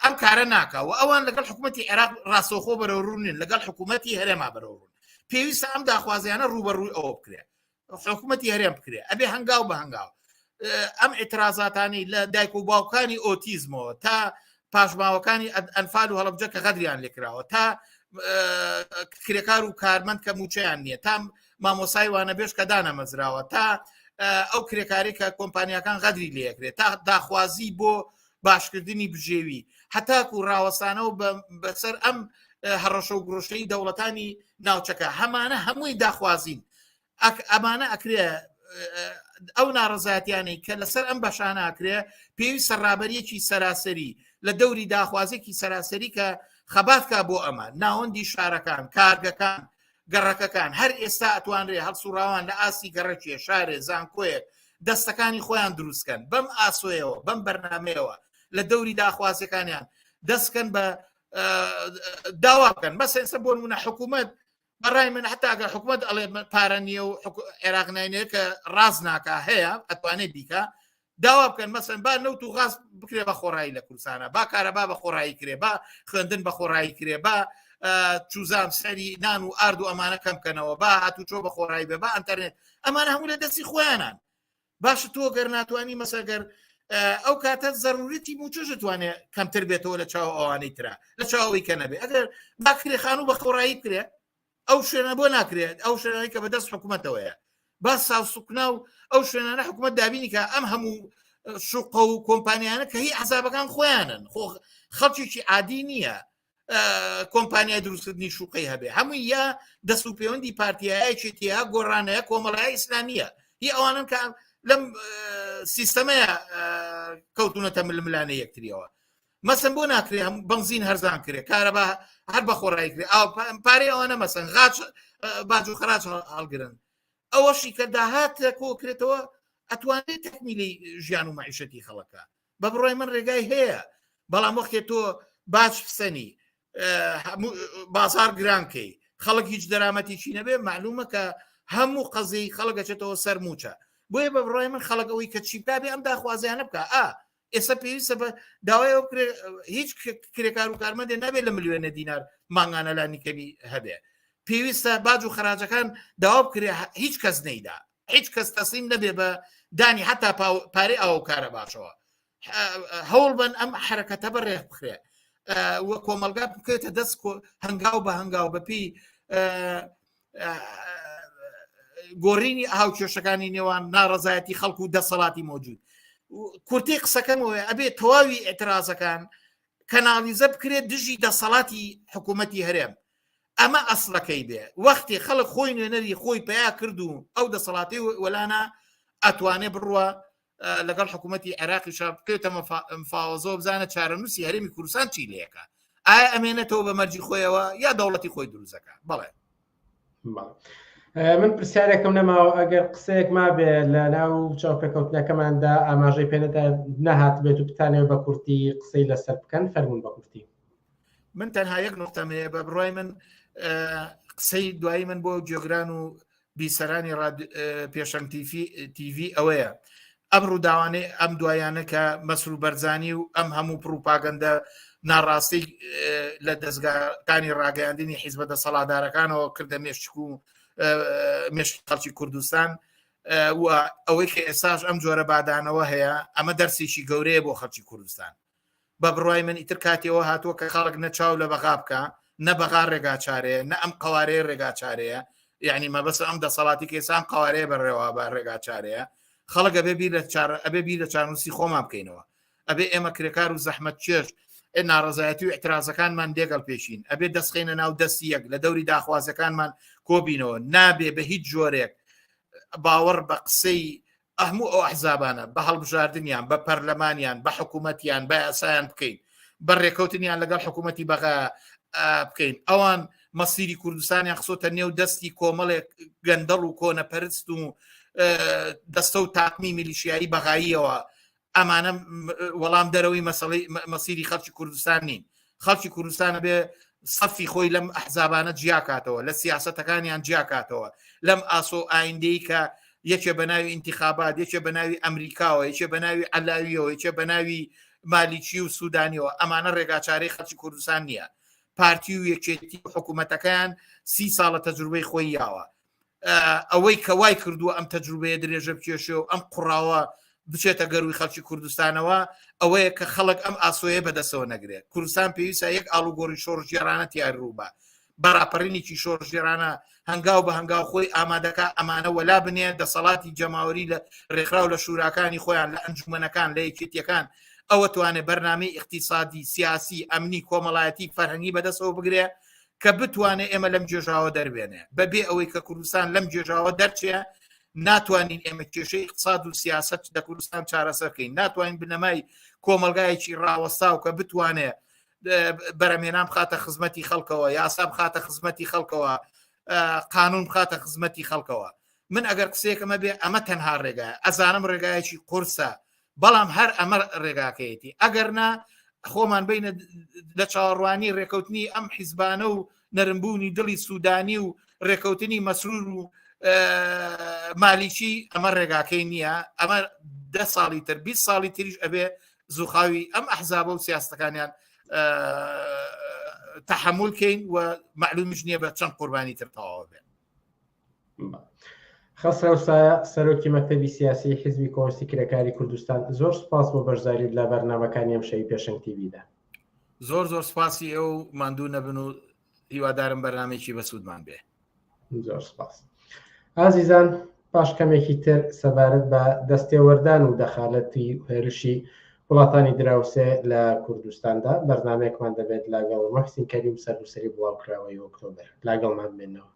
ئەم کارە ناکە و ئەوان لەگەڵ حکوومەتی عێراق ڕاستەوخۆ بەرەو ڕوونین لەگەڵ حکوومەتی هەرێما بەرەو ڕوون پێویستە ئەم داخوازیانە ڕووبەڕووی ئەوە بکرێت حکوومەتی هەرێم بکرێ ئەبێ هەنگاو بە هەنگاو ئەم ئیعترازاتانی لە دایک و باوکانی ئۆتیزمەوە تا پاشماوەکانی ئەنفال و هەڵبجە کە غەدریان لێکراوە تا کرێکار و کارمەند کە موچەیان نییە تا مامۆسای وانەبێژ کە دانەمەزراوە تا ئەو کرێکاری کە کۆمپانیاکان غەدری لەکرێت تا داخوازی بۆ باشکردنی بژێوی هەتاکو ڕاوەستانەوە بەسەر ئەم هەڕەشە و گڕۆشەی دەوڵەتانی ناوچەکە هەمانە هەمووی داخوازین ئەمانە ئەکرێ ئەو ناڕزاتیانەی کە لەسەر ئەم بەشانە ئەکرێ پێویستە ڕابەریەکی سەراسەری لە دەوری داخوازێکی سەراسەری کە خەباتکە بۆ ئەمە ناوەندی شارەکان کارگەکان گەڕەکەکان هەر ئێستا ئەتوانرێ هەڵسوڕاوان لە ئاستی گەڕەکێ شارێ زانکۆیەک دەستەکانی خۆیان دروستکەن بەم ئاسۆیەوە بەم بەرنمەیەوە لە دەوری داخوازەکانیان دەستکەن بە داوا بکەن بەس ئێستا بۆ نمونە حکوومەت بەڕای من حتا ئەگەر حکوومەت ئەڵێ پارە نییە و عێراق ناینێ کە ڕاست ناکە هەیە ئەتوانێت بیکە داوا بکەن مەسەن با نەوت و غاز بکرێ بە خۆڕایی لە کوردستانە با کارەبا بە خۆڕایی کرێ با خوێندن بە خۆڕایی کرێ با چوزان سەری نان و ئارد و ئەمانە کەم بکەنەوە با هاتوچۆ بە خۆڕایی بێ با ئەتەرنێت ئەمانە هەموو لە دەستی خۆیانان باشە تۆ گەر ناتوانانی مەسەگەر ئەو کاتە زەروریتی موچەش دەتوانێت کەمتر بێتەوە لە چاو ئەوانەی ترا لە چاوەی کە نەبێ ئەگەر باکرێ خانوو بە خۆڕایی بکرێ ئەو شوێنە بۆ ناکرێت ئەو شوێنانەی کە بەدەست حکوومەتەوەیە با ساوسکنا و ئەو شوێنانە حکوومەت دابینی کە ئەم هەموو شوقە و کۆمپانیانە کە هی عذابەکان خۆیانن خۆ خەڵکێکی عادی نییە کۆمپانیای دروستکردنی شوقەی هەبێ هەمووی یا دەست و پەیوەندی پارتیایەکێتیە گۆڕانەیە کۆمەڵای ئیسلامیە هی ئەوانن کە لەم سیستەمەیە کەوتونەتە ململانە یەکتریەوە مەسن بۆ ناکرێ هەم بنزین هەرزان کرێ کارەبا هەر بە خۆڕایی کرێ ئاو پارەی ئەوانە مەسن غاچ باج و خراج هەڵگرن ئەوەشی کە داهات کۆکرێتەوە ئەتوانێت تەکمیلی ژیان و معیشەتی خەڵەکە بە بڕای من ڕێگای هەیە بەڵام وەختێ تۆ باج بسەنی بازار گرانکەی خەڵک هیچ دەرامەتێکی نەبێ معلومە کە هەموو قەزیی خەڵک ئەچێتەوە سەر موچە بۆیە بە بڕای من خەڵک ئەوەی کە چی بکا بێ ئەم داخوازیانە بکە ئا ئێستا پێویستە بە داوای ئەو کرێ هیچ کرێکار و کارمەندێ نابێت لە ملیۆنە دینار مانگانە لانی کەمی هەبێ پێویستە باج و خەراجەکان داوا بکرێ هیچ کەس نەیدا هیچ کەس تەسلیم نەبێ بە دانی حتا پارەی ئاو کارە باشەوە هەوڵ بن ئەم حرەکەتە بەڕێ بخرێ و کۆمەلگا بکەێتە دەست هەنگاو بە هەنگاو بەپی گۆڕینی هاوکێشەکانی نێوان ناڕزایەتی خەڵک و دەسەڵاتی موجود کورتی قسەکەمەوە ئەبێ تەواوی ئەترازەکان کەناڵیزە بکرێت دژی دەسەڵاتی حکوومەتی هەرێم ئەمە ئەسڵەکەی بێ وەختی خەڵک خۆی نوێنەری خۆی پیا کرد و ئەو دەسەڵاتی وەلانا ئەتوانێ بڕوە لەگەڵ حکوومەتتی عێراقی شا بکەوێتە مفاوەزەوە بزانە چارەنووسی هەرێمی کوردستان چی لەکە ئایا ئەمێنێتەوە بە مەرجی خۆیەوە یا دەوڵەتی خۆی دروزەکە بەڵێ من پرسیارێکم نەماوە ئەگەر قسەیەک مابێ لە ناو چاوپێکەوتنەکەماندا ئاماژەی پێنەدا نەهات بێت و بتانەوە بە کورتی قسەی لەسەر بکەن فەرمونون بە کورتی من تەنها یەک نقطەم هەیە بە بڕای من قسەی دوایی من بۆ گوێگران و بیسەرانی پێشەنگ تیڤی ئەوەیە ئەم ڕووداوانەی ئەم دوایانە کە مەسرور بەرزانی و ئەم هەموو پڕوپاگەندە ناڕاستی لە دەستگاکانی ڕاگەیاندنی حیزبە دەسەڵاتدارەکانەوە کردە مێشک و مێشکی خەڵکی کوردستان و ئەوەی کە ئێساش ئەم جۆرە بادانەوە هەیە ئەمە دەرسێکی گەورەیە بۆ خەڵکی کوردستان. بە بڕای من ئیتر کاتیەوە هاتووە کە خەڵک نە چاو لە بەغا بکە نە بەغا ڕێگا چارەیە نە ئەم قوارەیە ڕێگا چارەیە یعنی مەبەست ئەم دەسەڵاتی کەسان قوارەیە بەڕێوە بە ڕێگا چارەیە خەڵک ئەبێ بیر لە چار ئەبێ بیر لە چارنووسی خۆمان بکەینەوە ئەبێ ئێمە کرێکار و زەحمەت چێژ ناڕزایەتی و اعترازەکانمان لێگەڵ پێشین ئەبێ دەستخینە ناو دەستی یەک لە دەوری داخوازەکانمان کۆبینەوە نابێ بە هیچ جۆرێک باوەڕ بە قسەی هەموو ئەو ئەحزابانە بە هەڵبژاردنیان بە پەرلەمانیان بە حکوومەتیان بە یاسایان بکەین بە ڕێکەوتنیان لەگەڵ حکوومەتی بەغا بکەین ئەوان مەسیری کوردستانیان خسۆتە نێو دەستی کۆمەڵێک گەندەڵ و کۆنەپەرست و دەستە و تاقمی میلیشیایی بەغاییەوە ئەمانە وەڵام دەرەوەی مەسەڵی مەسیری خەڵکی کوردستان نین خەڵکی کوردستانە بێ سەفی خۆی لەم ئەحزابانە جیاکاتەوە لە سیاستەکانیان جیاکاتەوە لەم ئاسۆ ئایندەی کە یەکێ بە ناوی ئینتخابات یەکێ بە ناوی ئەمریکاوە یەکێ بە ناوی علاویەوە یەکێ بە ناوی مالیکی و سوودانیەوە ئەمانە ڕێگاچارەی خەڵکی کوردستان نییە پارتی و یەکێتی و حکوومەتەکەیان سی ساڵە تەجروبەی خۆی یاوە ئەوەی کە وای کردووە ئەم تەجروبەیە درێژە بکێشێ و ئەم قوڕاوە بچێتە گەروی خەڵکی کوردستانەوە ئەوەیە کە خەڵک ئەم ئاسۆیە بەدەستەوە نەگرێت کوردستان پێویستە یەک ئاڵوگۆڕی شۆڕشگێڕانە تیار ڕووبە بەراپەڕینێکی شۆڕشگێڕانە هەنگاو بە هەنگاو خۆی ئامادەکە ئەمانە وەلا بنێ دەسەڵاتی جەماوەری لە ڕێکخراو لە شوراکانی خۆیان لە ئەنجومەنەکان لە یەکێتیەکان ئەوە توانێ بەرنامەی ئیقتیسادی سیاسی ئەمنی کۆمەڵایەتی فەرهەنگی بەدەستەوە بگرێ کە بتوانێ ئێمە لەم گێژاوە دەربێنێ بەبێ ئەوەی کە کوردستان لەم گێژاوە دەرچێ ناتوانین ئێمە کێشەی اقتصاد و سیاست لە کوردستان چارەسەر بکەین ناتوانین بنەمای کۆمەلگایەکی ڕاوەستاو کە بتوانێ بەرەمێنان بخاتە خزمەتی خەڵکەوە یاسا بخاتە خزمەتی خەڵکەوە قانون بخاتە خزمەتی خەڵکەوە من ئەگەر قسەیەکەمە بێ ئەمە تەنها ڕێگایە ئەزانم ڕێگایەکی قورسە بەڵام هەر ئەمە ڕێگاکەیەتی ئەگەر نا خۆمان بینە لە چاوەڕوانی ڕێکەوتنی ئەم حیزبانە و نەرمبوونی دڵی سوودانی و ڕێکەوتنی مەسرور و مالیکی ئەمە ڕێگاکەی نییە ئەمە ده ساڵی تر 20 ساڵی تریش ئەبێ زوخاوی ئەم ئەحزابە و سیاستەکانیان تحمل کەین و معلومیش نییە بە چەند قوربانی تر تەواوە بێت خەسرەو سایە سەرۆکی مەکتەبی سیاسی حیزبی کۆمۆنیستی کرێکاری کوردستان زۆر سوپاس بۆ بەشداریت لە بەرنامەکانی ئەم شەوی پێشەنگ تیڤیدا. زۆر زۆر سوپاسی ئێوە و ماندوو نەبن و هیوادارم بەرنامەیەکی بەسوودمان بێ. زۆر سپاس. ئازیزان پاش کەمێکی تر سەبارەت بە دەستێوەردان و دەخالەتی هێرشی وڵاتانی دراوسێ لە کوردستاندا بەرنامەیەکمان دەبێت لاگەڵ محسین کەریم سەرنووسەری بڵاوکراوەی ئۆکتۆبەر لاگەڵمان بێنەوە.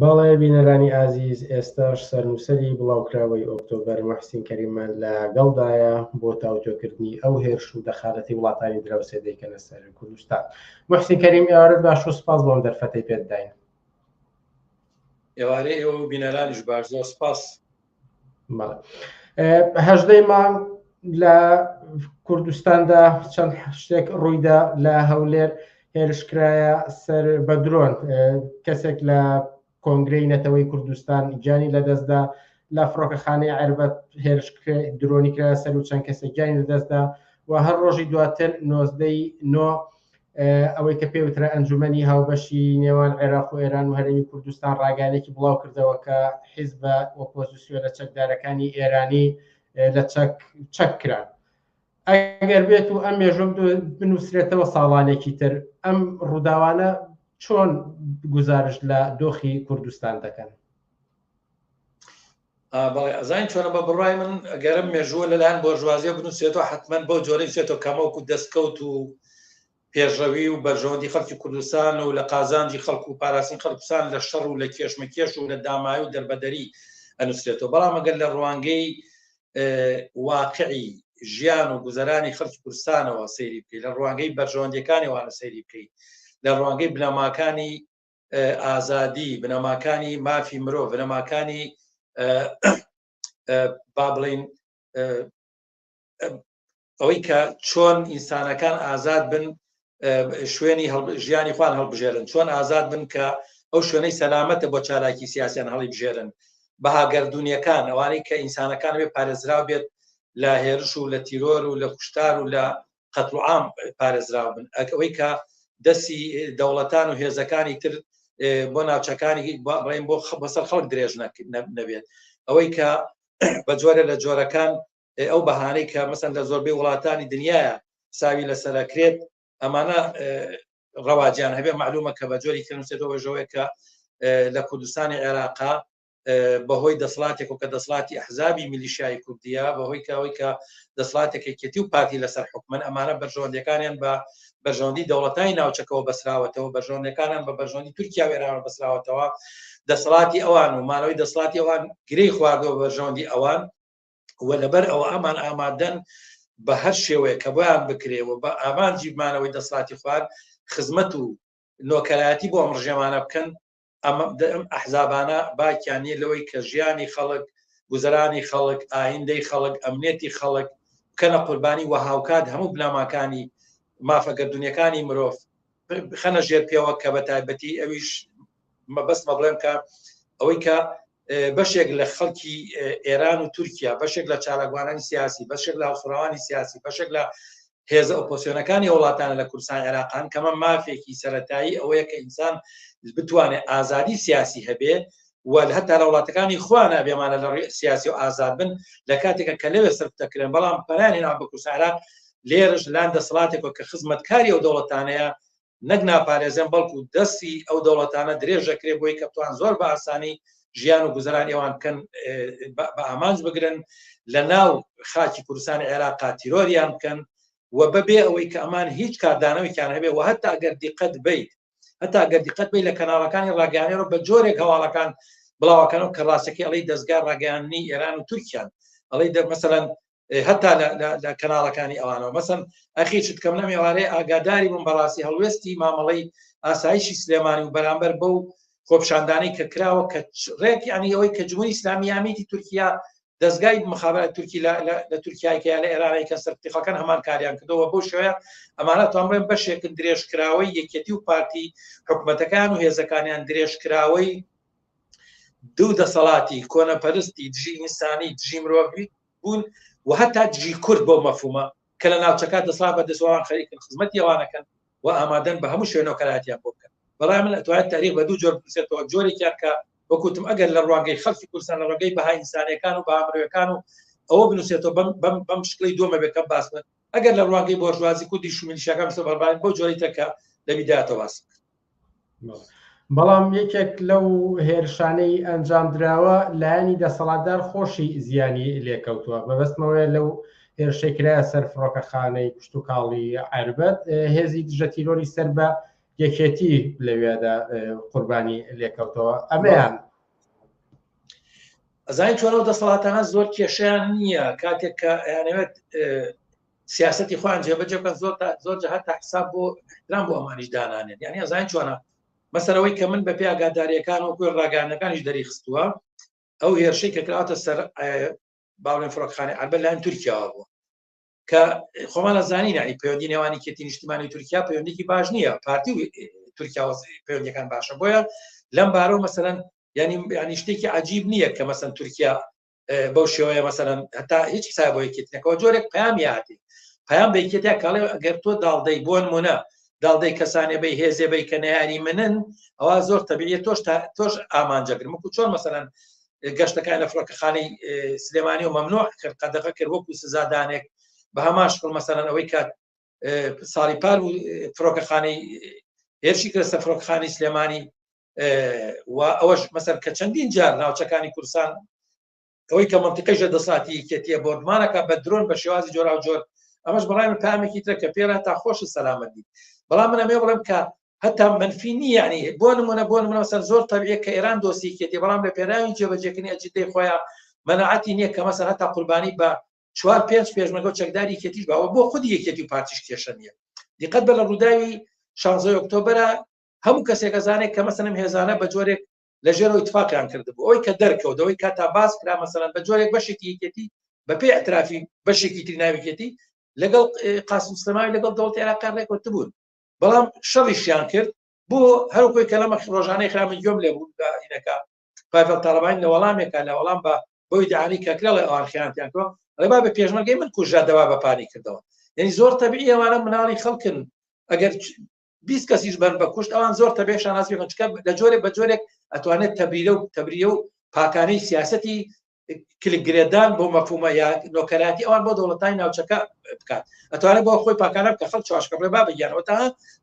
بەڵێ بینەرانی ئازیز ئێستاش سەرنووسەری بڵاوکراوەی ئۆکتۆبەر موحسین کەریممان لە گەڵدایە بۆ تاوتوێکردنی ئەو هێرش و دەخالەتی وڵاتانی دراوسێ دەیکەنە سەر کوردستان. موحسین کەریم ئێوارەت باش و سپاس بۆ ئەم دەرفەتەی پێت داین. ئێوارەی ئێوە و بینەرانیش باش زۆر سپاس. هەژدەی مانگ لە کوردستاندا چەند شتێک ڕوویدا لە هەولێر هێرشکرایە سەر بە درۆن کەسێک لە کۆنگرەی نەتەوەی کوردستان گیانی لەدەستدا لە فڕۆکەخانەی عربەت هێرش درۆنی کرا سەر و چەند کەسێک گیانی لەدەستدا و هەر ڕۆژی دواتر نۆزدەی نۆ ئەوەی کە پێوترا ئەنجومەنی هاوبەشی نێوان عێراق و ئێران و هەرێمی کوردستان ڕاگەیانێکی بڵاو کردەوە کە حیزبە ئۆپۆزیسیۆنە چەکدارەکانی ئێرانی لە چەک چەک کران ئەگەر بێت و ئەم مێژوو بنووسرێتەوە ساڵانێکی تر ئەم ڕووداوانە چۆن گزارش لە دۆخی کوردستان دەکەن؟ بەڵێ ئەزانین چۆنە بە بڕای من گەرم مێژووە لەلایەن بۆرژوازیە بنووسێتەوە حتمما بەو جۆرەی سێتەوە کەمەوەکو دەستکەوت و پێشڕەوی و بەرژەوەندی خەڵکی کوردستان و لە قازانجی خەڵک و پاراستنی خەڵکستان لە شەڕ و لە کێشمەکێش و لە دامای و دەربەدەری ئەنووسرێتەوە بەڵام ئەگەر لە ڕوانگەی واقعی ژیان و گوزەرانی خەڵکی کوردستانەوە سەیری بکەیت لە ڕوانگەی بەرژەوەندیەکانی وانە سەیری بکەیت لە ڕوانگەی بنەماکانی ئازادی بنەماکانی مافی مرۆڤ بنەماکانی با بڵین ئەوەی کە چۆن ئینسانەکان ئازاد بن شوێنی ژیانی خوان هەڵبژێرن چۆن ئازاد بن کە ئەو شوێنەی سەلامەتە بۆ چالاکی سیاسیان هەڵی بژێرن بەها گردردونیەکان ئەوانەی کە ئینسانەکان بێ پارێزراو بێت. لە هێرش و لە تیرۆر و لە کوشتار و لە قەتڵ و عام پارێزراو بن، ئەوەی کە دەستی دەوڵەتان و هێزەکانی تر بۆ ناوچەکانی بڵێن بۆ بەسەر خەڵک درێژ نەبێت، ئەوەی کە بە جۆرە لە جۆرەکان ئەو بەهانەی کە مەسەن لە زۆربەی وڵاتانی دنیاە ساوی لەسەرەکرێت ئەمانە ڕەواجیان هەبێ. معلومە کە بە جۆری ترنووسێتەوە ژەوەیە کە لە کوردستانی عێراقا بەهۆی دەسڵاتێک و کە دەسڵاتی ئەحزابی میلیشیای کوردیە، بەهۆی کەەوەی کە دەسڵاتێک یەکێتی و پارتی لەسەر حکومن، ئەمانە بەرژەوەندیەکانیان بە بەرژەوەندی دەوڵەتانی ناوچەکەەوە بەسراوەتەوە، بەرژەوەندەکانیان بە بەرژەوەندی تورکیا و ئێران بەسراوەتەوە. دەسەڵاتی ئەوان و مانەوەی دەسڵاتی ئەوان گرێی خواردەوە بەرژەوەندی ئەوان و لەبەر ئەوە ئەمان ئامادەن بە هەر شێوەیە کە بۆیان بکرێ و بە ئامانجی مانەوەی دەسڵاتی خوار خزمەت و نۆکەرایەتی بۆ ئەم ڕژێمانە بکەن. ئەم ئەحزابانە باکیان نییە لەوەی کە ژیانی خەڵک، گوزەرانی خەڵک، ئایندەی خەڵک، ئەمنیەتی خەڵک بکەنە قوربانی و هاوکات هەموو بنەماکانی مافە گەردوونیەکانی مرۆڤ بخەنە ژێر پێوە، کە بە تایبەتی ئەویش مەبەستمە بڵێم کە ئەوەی کە بەشێک لە خەڵکی ئێران و تورکیا، بەشێک لە چالاکوانانی سیاسی، بەشێک لە هەڵسوڕاوانی سیاسی، بەشێک لە هێزە ئۆپۆسیۆنەکانی وڵاتانە لە کوردستان عێراقان، کەمە مافێکی سەتایی ئەوەیە کە ئینسان بتوانێت ئازادی سیاسی هەبێ و هەتا لە وڵاتەکانی خۆیان بێمانە لە ڕووی سیاسی و ئازاد بن لە کاتێکە کە لەوێ سەرکوتەکرێن، بەڵام پەنایان هێنا بە کوردستان عێراق. لێرەش لان دەسەڵاتێکەوە کە خزمەتکاری ئەو دەوڵەتانەیە نەک ناپارێزێن، بەڵکو دەستی ئەو دەوڵەتانە درێژەکرێ بۆی کە بتوان زۆر بە ئاسانی ژیان و گوزەرانی ئەوان بکەن بە ئامانج بگرن، لە ناو خاکی کوردستانی عێراقا تیرۆریان بکەن و بەبێ ئەوەی کە ئەمان هیچ کاردانەوەیان هەبێ. و هەتا ئەگەر دیقەت بیت، هەتا ئەگەر دیقەت بیت لە کەناڵەکانی ڕاگەیانەوە بە جۆرێک هەواڵەکان بڵاوەکەنەوە کە ڕاستەکەی ئەڵەی دەستگا ڕاگەیاندنی ئێران و تورکیان ئەڵەی مەسەلەن هەتا لە کەناڵەکانی ئەوانەوە. مەسەن ئەخی چت کەم لەم ئێوارەیە ئاگاداری بووم بەڕاستی هەڵوێستی مامەڵەی ئاسایشی سلێمانی و بەرامبەر بەو خۆپشاندانەی کە کراوە، کە ڕێک ینی ئەوەی کە جمهوری ئیسلامی یامیتی تورکیا دەستگای مخابرات تورکی لە تورکیای کە لە ئێرانی کە سەرکوتی خەڵکان هەمان کاریان کردەوە. بەو شێوەیە ئەمانە توان بڵێن بەشێکن درێژکراوەی یەکێتی و پارتی، حکومەتەکان و هێزەکانیان درێژکراوەی دوو دەسەڵاتی کۆنەپەرستی دژی ئینسانی دژی مرۆڤی بوون و هەتا دژی کورد بۆ مەفهومە کە لە ناوچەکە دەسەڵات بە دەسوان خەریکن خزمەتی ئەوانەکەن و ئامادەن بە هەموو شوێنەوەکەراتیان بۆ بکەن. بەڵام من ئەتوانێت تاریخ بە دوو جۆر بنووسێتەوە، جۆرێکیان کە وەکوتم ئەگەر لە ڕوانگەی خەڵکی کوردستان لە ڕێگەی بەها ئینسانیەکان و بەها مرۆیەکان و ئەوە بنووسێتەوە بەم بەم بەم شکڵی دووەمە بێت کە باس من، ئەگەر لە ڕوانگەی بۆرژوازی کوردی شومیلیشیاکان بنووسێت بەڵام بەو جۆرەی تر کە لە بیدایەتەوە باس کرد. بەڵام یەکێک لەو هێرشانەی ئەنجامدراوە لایەنی دەسەڵاتدار خۆشی زیانی لێکەوتووە، مەبەستمەوەیە لەو هێرشەی کرایە سەر فڕۆکەخانەی کشتوکاڵی عەربەت هێزی دژە تیرۆری سەر بە یەکێتی لەوێدا قوربانی لێکەوتەوە ئەمەیان. ئەزانی چۆن ئەو دەسەڵاتانە زۆر کێشیان نییە کاتێک کە ئەیانەوێت سیاستی خۆیان جێبەجێ بکەن، زۆر زۆر جەهات تا حساب بۆ احترام بۆ ئەمانیش دانانێن. یعنی ئەزانی چۆنە مەسەرەوەی کە من بە پێ ئاگاداریەکان و کوێ ڕاگەیاندنەکانیش دەری خستووە، ئەو هێرشەی کە کراوەتە سەر باڵێن فڕۆکخانەی عەربەت لایەن تورکیاوە بووە کە خۆمان ئەزانین یعنی پەیوەندی نێوانی یەکێتی نیشتیمانی تورکیا پەیوەندێکی باش نییە، پارتی و تورکیا پەیوەندیەکان باشە. بۆیە لەم بارەوە مەسەلەن ینی ینی شتێکی عجیب نییە کە مەسەن تورکیا بەو شێوەیە مەسەلەن هەتا هیچ حساب بۆ یەکێتیەکەەوە جۆرێک پەیام یاتی پەیام بە یەکێتیا کاڵێ ئەگەر تۆ داڵدەی بۆ نمونە داڵدەی کەسانێ بەی هێزێ بەی کە نەیاری منن ئەوە زۆر تەبیعیە تۆش تۆش ئامانجەگرم، وەکو چۆن مەسەلەن گەشتەکان لە فڕۆکەخانەی سلێمانی و مەمنوع کرد قەدەغە کرد وەکو سزادانێک، بە هەمان شکڵ مەسەلەن ئەوەی کات ساڵی پار و فڕۆکەخانەی هێرشی کرد سەر فڕۆکەخانەی سلێمانی و ئەوەش مەسەر کە چەندین جار ناوچەکانی کوردستان ئەوەی کە منطقەی ژێر دەسەڵاتی یەکێتیە بۆردمانەکە بە درۆن بە شێوازی جۆراوجۆر، ئەمەش بەڕای من پامێکی ترە کە پێرا تا خۆش سەلامەت بیت. بەڵام من ئەمێ بڵێم کە هەتا منفی نییە، یعنی بۆ نمونە بۆ نمونە مەسەن زۆر تەبیعیە کە ئێران دۆستی یەکێتیە، بەڵام لە پێناوی جێبەجێکردنی ئەجندەی خۆیان مەناعەتی نییە کە مەسەن هەتا قوربانی بە چوار پێنج پێشمەرگە و چەکداری یەکێتیش باوە بۆ خودی یەکێتی و پارتیش کێشە نییە. دیقەت بە لە ڕووداوی 16 ئۆکتۆبرە هەموو کەسێک ئەزانێت کە مەسەلەن هێزانە بە جۆرێک لە ژێرەوە ئیتفاقیان کردبوو، ئەوەی کە دەرکەوت ئەوەی کە تا باس کرا مەسەلەن بە جۆرێک بەشێکی یەکێتی بە پێی اعترافی بەشێکی تری ناو یەکێتی لەگەڵ قاسم سلێمانی لەگەڵ دەوڵەتی عێراق ڕێکەوتبوون، بەڵام شەڕیشیان کرد بۆ هەروکۆی کە لەمە ڕۆژانەی خرا من گوێم لێ بوو لە ئینەکە پاڤێڵ تاڵەبانی لە وەڵامێکا لە وەڵام بە بەوی دەعانی کە کرێڵێ ئەوان خیانەتیان کردووە. ئەڵێ بابە پێشمەرگەی من کوژرا دەوا بە پانی کردەوە یعنی زۆر تەبیعی ئەوانە مناڵی خەڵکن ئەگەر 20 کەسیش بەر بە کوشت ئەوان زۆر تەبێ شانازی بکەن چکە لە جۆرێک بە جۆرێک ئەتوانێت تەبریرە و تەبریە و پاکانەی سیاستی کلک گرێدان بۆ مەفهومە یا نۆکەراتی ئەوان بۆ دەوڵەتانی ناوچەکە بکات ئەتوانێت بۆ خۆی پاکانە بکە خەڵک چواشکە بڵێ بابە گیانەوە تا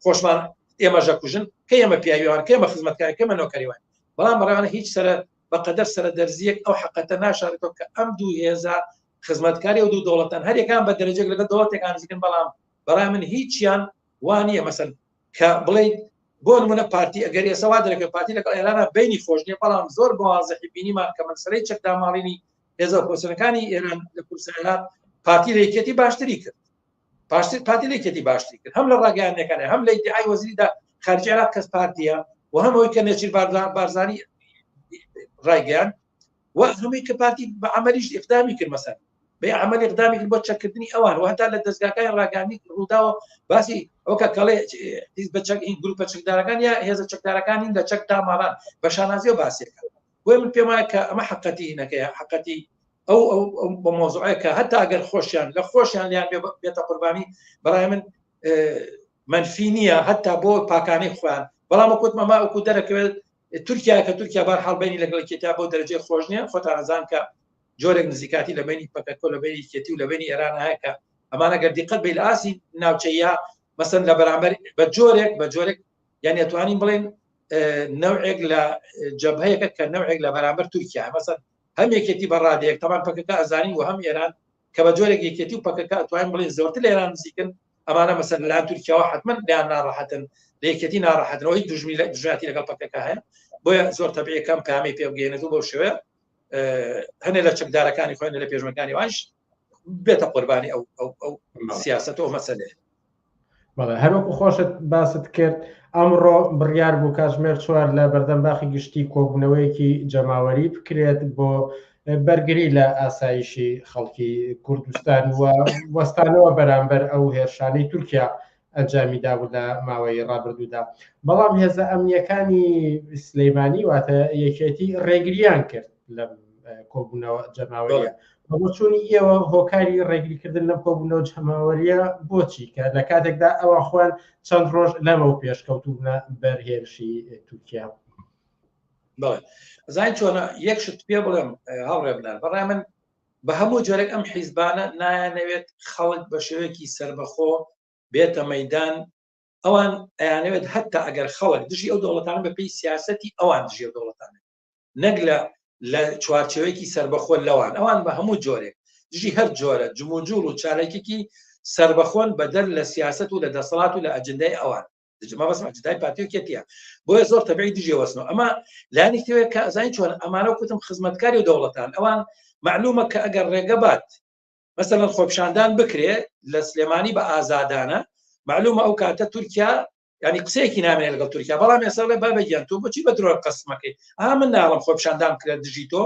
خۆشمان ئێمە ژەکوژن کە ئێمە پیاویوان کە ئێمە خزمەتکار کە ئێمە نۆکەریوان بەڵام بەڕێوانە هیچ سەرە بەقەدەر سەرە دەرزیەک ئەو حقەتە ناشارێتەوە کە ئەم دوو هێزە خزمەتکاری ئەو دوو دەوڵەتان هەریەکان بە دەرەجێک لەگەڵ دەوڵەتێکان نزیکن بەڵام بەڕای من هیچیان وا نییە مەسەن کە بڵێ بۆ نمونە پارتی ئەگەر ئێستا وا دەرەکەوێت پارتی لەگەڵ ئێرانە بینی خۆش نییە بەڵام زۆر بە وازحی بینیمان کە مەسەلەی چەکداماڵینی هێزە ئۆپۆزیسیۆنەکانی ئێران لە کوردستان پارتی لە یەکێتی باشتری کرد پاشتر پارتی لە یەکێتی باشتری کرد هەم لە ڕاگەیاندنەکان هەم لە ئیدعای وەزیریدا خارجی عێراق کەس پارتیە و هەم ئەوەی کە نێچیر بارزانی ڕایگەیاند و هەمووی کە پارتی بە عملیش ئقدامی کرد مەسەن بێ عمل اقدامی کرد بۆ چەکردنی ئەوان و هەتا لە دەستگاکانی ڕاگەاندنی ڕووداوە باسی ئەو کە کەڵێ هیچ بە چەک گروپە چەکدارەکان یا هێزە چەکدارەکانی لە چەک داماڵان بە شانازیەوە باسیەکە بۆیە من پێم وایە کە ئەمە حقەتی هینەکەیە حقەتی ئەو ئەو بە مۆزوعەیە کە هەتا ئەگەر خۆشیان لە خۆشیان لیان بێتە قوربانی بەڕای من منفی نییە هەتا بۆ پاکانەی خۆیان بەڵام وەکوت مەما وەکو دەرەکەوێت تورکیا کە تورکیا بار حاڵ بینی لەگەڵ کێتا بۆ دەرەجەی خۆش نییە خۆتان ئەزان کە جۆرێک نزیکاتی لە بینی پەکەکە لە بینی یەکێتی و لە بینی ئێران هەیە کە ئەمانە گەر دیقەت بێ لە ئاسی ناوچەیە مەسەن لە بەرامبەر بە جۆرێک بە جۆرێک یعنی ئەتوانین بڵێن نەوعێک لە جەبهەیەکە کە نەوعێک لە بەرامبەر تورکیا مەسەن هەم یەکێتی بە ڕادەیەک تەمان پەکەکە ئەزانین و هەم ئێران کە بە جۆرێک یەکێتی و پەکەکە ئەتوانین بڵێن زۆرتر لە ئێران نزیکن ئەمانە مەسەن لەلایەن تورکیاوە حتمما لەیان ناڕەحەتن لە یەکێتی ناڕەحەتنەوە هیچ دوژمی لە دژایەتی لەگەڵ پەکەکە هەیە بۆیە زۆر تەبیعەکەم پامی پێ بگەێنێت و بەو شێوەیە هەنێ لە چەکدارەکانی خۆیان لە پێشمەکانی وانش بێتە قوربانی ئەو ئەو ئەو سیاست و مەسەلەیە بەڵێ هەروەکو خۆشت باست کرد ئەمڕۆ بڕیار بوو کاتژمێر چوار لە بەردەم باخی گشتی کۆبوونەوەیەکی جەماوەری بکرێت بۆ بەرگری لە ئاسایشی خەڵکی کوردستان و وەستانەوە بەرامبەر ئەو هێرشانەی تورکیا ئەنجامی دابوو لە ماوەی ڕابردوودا بەڵام هێزە ئەمنیەکانی سلەیمانی واتە یەکێتی ڕێگریان کرد لەم کۆبوونەوە جەماوەریە بەبۆچوونی ئێوە هۆکاری ڕێگریکردن لەم کۆبوونەوە جەماوەریە بۆچی کە لە کاتێکدا ئەوان خۆیان چەند ڕۆژ لەمەو پێشکەوتوبنە بەر هێرشی تورکیا بەڵێ زانین چۆنە یەک شت پێ بڵێم هاوڕێ بنار بەڕای من بە هەموو جۆرێک ئەم حیزبانە نایانەوێت خەڵک بە شێوەیەکی سربەخۆ بێتە مەدان ئەوان ئەیانەوێت هەتا ئەگەر خەڵک دژی ئەو دەوڵەتان بە پێی سیاستی ئەوان دژی ئەو دەوڵەتانە نەک لە لە چوارچێوەیەکی سربەخۆ لەوان ئەوان بە هەموو جۆرێک دژی هەر جۆرە جموجوڵ و چالاکێکی سربەخۆن بەدەر لە سیاست و لە دەسەڵات و لە ئەجندای ئەوان دژمە بەس ئەجندای پارتی و کێتیە بۆیە زۆر تەبعی دژی وەسنەوە ئەمە لایەنی تێوێ کە ئەزانین چۆن ئەمانە کوتم خزمەتکاری و دەوڵەتان ئەوان معلومە کە ئەگەر ڕێگە بات مەسەلەن خۆپیشاندان بکرێ لە سلێمانی بە ئازادانە معلومە ئەو کاتە تورکیا ینی قسەیەکی نامێنێت لەگەڵ تورکیا بەڵام ئێستا بڵێ بابە گیان تۆ بۆچی بە درۆ قەسمەکەی ئا من ناڵم خۆپیشاندان بکرێت دژی تۆ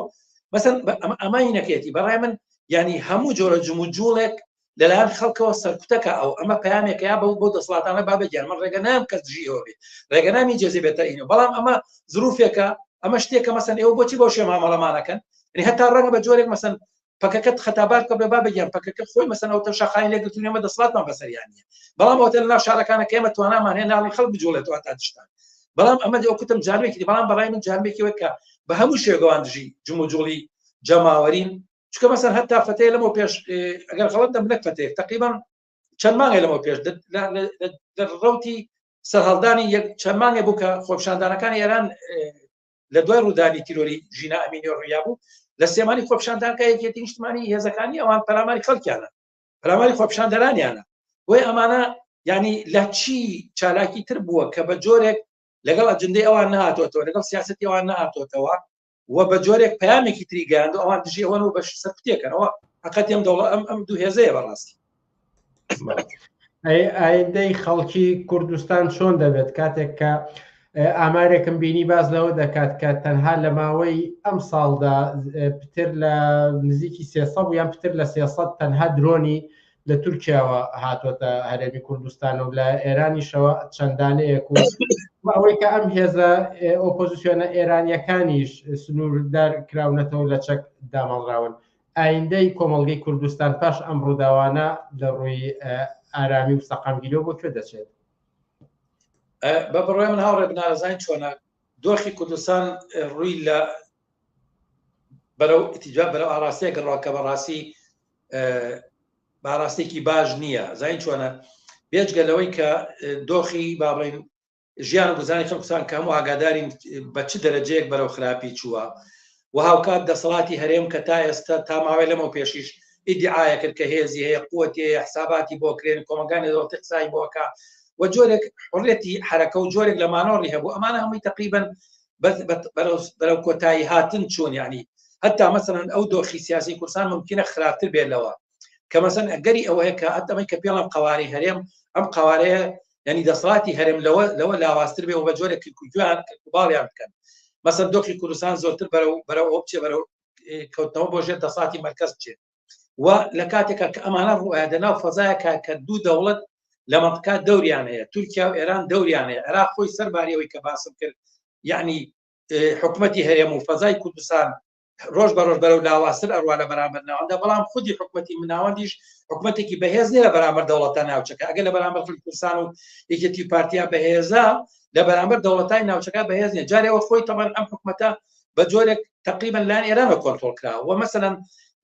مەسەن ئەمە نەکەیەتی بەڕای من ینی هەموو جۆرە جموجوڵێک لەلایەن خەڵکەوە سەرکوتەکە ئەو ئەمە پامێکە یا بەو بۆ دەسڵاتانە بابە گیان من ڕێگە نام کەس دژی ئەوە بێ ڕێگە نامی جێزێ بێتە ئینە بەڵام ئەمە زروفێکە ئەمە شتێکە مەسەن ئێوە بۆچی بەو شێ مامەڵەمانەکەن یعنی هەتا ڕەنگە بە جۆرێک مەسەن پەکەکە خەتابار بکە بڵێ بابە گیان پەکەکە خۆی مەسەن ئەوتە شاخانی لێگرتوون ئێمە دەسەڵاتمان بەسەریان نییە بەڵام ئەوتە لەناو شارەکانە کە ئێمە توانامان هەیە ناڵی خەڵک بجوڵێتەوە تا دشتان بەڵام ئەمە ئەو کوتم جانوێکی دی بەڵام بەڕای من جانوێکی وەک کە بە هەموو شێوەوان دژی جموجوڵی جەماوەرین چونکە مەسەن هەتا فەتەیە لەمەو پێش ئەگەر غەڵەت دەم نەک فەتەیەک تقریبا چەند مانگێ لەمەو پێش لە ڕوتی سەرهەڵدانی یەک چەند مانگێ بوو کە خۆپیشاندانەکانی ئێران لە دوای ڕوودانی تیرۆری ژینا ئەمینی ڕوویا بوو لە سلێمانی خۆپیشاندانکە یەکێتی نیشتمانی هێزەکانی ئەوان پەلاماری خەڵکیانە پەلاماری خۆپیشاندەرانیانە بۆیە ئەمانە ینی لە چی چالاکی تر بووە کە بە جۆرێک لەگەڵ ئەجندەی ئەوان نهاتۆتەوە لەگەڵ سیاستی ئەوان نهاتۆتەوە و بە جۆرێک پەیامێکی تری گەیاند ئەوان دژی ئەوەن و بەش سەرکوتێکەنەوە حقەتی ئەم دەوڵە ئەم ئەم دوو هێزەیە بەڕاستی ئایندەی خەڵکی کوردستان چۆن دەبێت کاتێک کە ئامارێکم بینی باز لەوە دەکات کە تەنها لە ماوەی ئەم ساڵدا پتر لە نزیکی 300 یان پتر لە 300 تەنها درۆنی لە تورکیاوە هاتۆتە هەرێمی کوردستان و لە ئێرانیشەوە چەندانەیەک و ئەوەی کە ئەم هێزە ئۆپۆزیسیۆنە ئێرانیەکانیش سنووردار کراونەتەوە لە چەک داماڵراون. ئایندەی کۆمەڵگەی کوردستان پاش ئەم ڕووداوانە لە ڕووی ئارامی و سەقامگیریەوە بۆ کوێ دەچێت؟ بە بڕوای من هاوڕێ بنارەزانین چۆنە دۆخی کوردستان ڕووی لە بەرەو ئیتیجا بەرەو ئاراستەیە گەڕا کە بەڕاستی باراستێکی باش نییە زین چۆنە بێجگە لەوەی کە دۆخی با بڵین ژیان و گوزانی خەڵکسان کە هەموو ئاگادارین بە چ دەرەجەیەک بەرەو خراپی چووە و هاوکات دەسەڵاتی هەرێم کە تا ئێستا تا ماوەی لەمەو پێشیش ئیدعاە کرد کە هێزی هەیە قوتی هەیە حساباتی بۆ کرێن کۆمەگانی دەوڵەتی قسای بۆکە و جۆرێک حڕێتی حرەکە و جۆرێک لە مانۆڕی هەبوو ئەمانە هەمووی تقریبن بەرەو کۆتایی هاتن چوون یعنی هەتا مەسەلەن ئەو دۆخی سیاسی کوردستان ممکنە خراپتر بێت لەوە کە مەسەن ئەگەری ئەوە هەیە کە ئەمەی کە پێڵم قواری هەرێم ئەم قوارەیە یعنی دەسەڵاتی هەرێم لەوە لەوە لاوازتر بێ و بە جۆرێک کرکوجوان کرکوباڵیان بکەن مەسەن دۆخی کوردستان زۆرتر بەرەو بەرەو ئەو بچێ بەرەو کەوتنەوە بۆ ژێر دەسەڵاتی مەرکەز بچێت و لە کاتێکا کە ئەمانە ڕوئەدە ناو فەزایەکە کە دوو دەوڵەت لە مەنتقا دەوریان هەیە تورکیا و ئێران دەوریان هەیە عێراق خۆی سەرباریەوەی کە باسم کرد یعنی حکومەتی هەرێم و فەزای کوردستان ڕۆژ بە ڕۆژ بەرەو لاوازتر ئەڕوا لە بەرامبەر ناوەندە بەڵام خودی حکومەتی مناوەندیش حکومەتێکی بەهێز نیە لە بەرامبەر دەوڵەتە ناوچەکە ئەگەر لە بەرامبەر خەڵکی کوردستان و یەکێتی پارتیا بەهێزە لە بەرامبەر دەوڵەتانی ناوچەکە بەهێز نیە جارێەوە خۆی تەمان ئەم حکومەتە بە جۆرێک تقریبا لایەن ئێرانەوە کۆنترۆڵ کراوە و مەسەلەن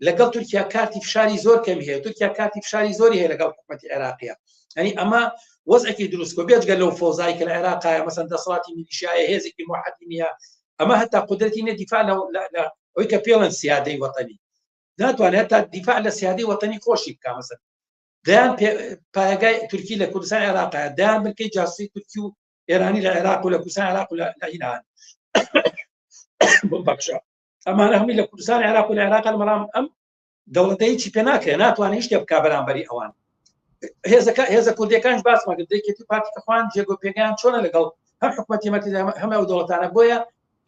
لەگەڵ تورکیا کارتی فشاری زۆر کەمی هەیە تورکیا کارتی فشاری زۆری هەیە لەگەڵ حکومەتی عێراقیە یعنی ئەمە وەزعێکی دروست کۆ بێجگە لەو فۆزای کە لە عێراقایە مەسەن دەسەڵاتی میلیشیایە هێزێکی موحەدی نییە ئەمە هەتا قدرەتی نیە دیفاع لە ئەوەی کە پێڵەن سیادەی وەتەنی ناتوانێت تا دیفاع لە سیادەی وەتەنی خۆشی بکە مەسەن دەیان پایگای تورکی لە کوردستان عێراقە دەیان بنکەی جاسوسی تورکی و ئێرانی لە عێراق و لە کوردستان عێراق و لە ئیران ببەخشە ئەمانە هەمووی لە کوردستان عێراق و لە عێراق بەڵام ئەم دەوڵەتە هیچی پێ ناکرێت ناتوانێت هیچ شتێ بکا بەرامبەری ئەوان هێزەکە هێزە کوردیەکانش باسمان کرد یەکێتی پارتی کە خوان جێگۆ پێگەیان چۆنە لەگەڵ هەم حکومەتی مەرکەزی هەم ئەو دەوڵەتانە بۆیە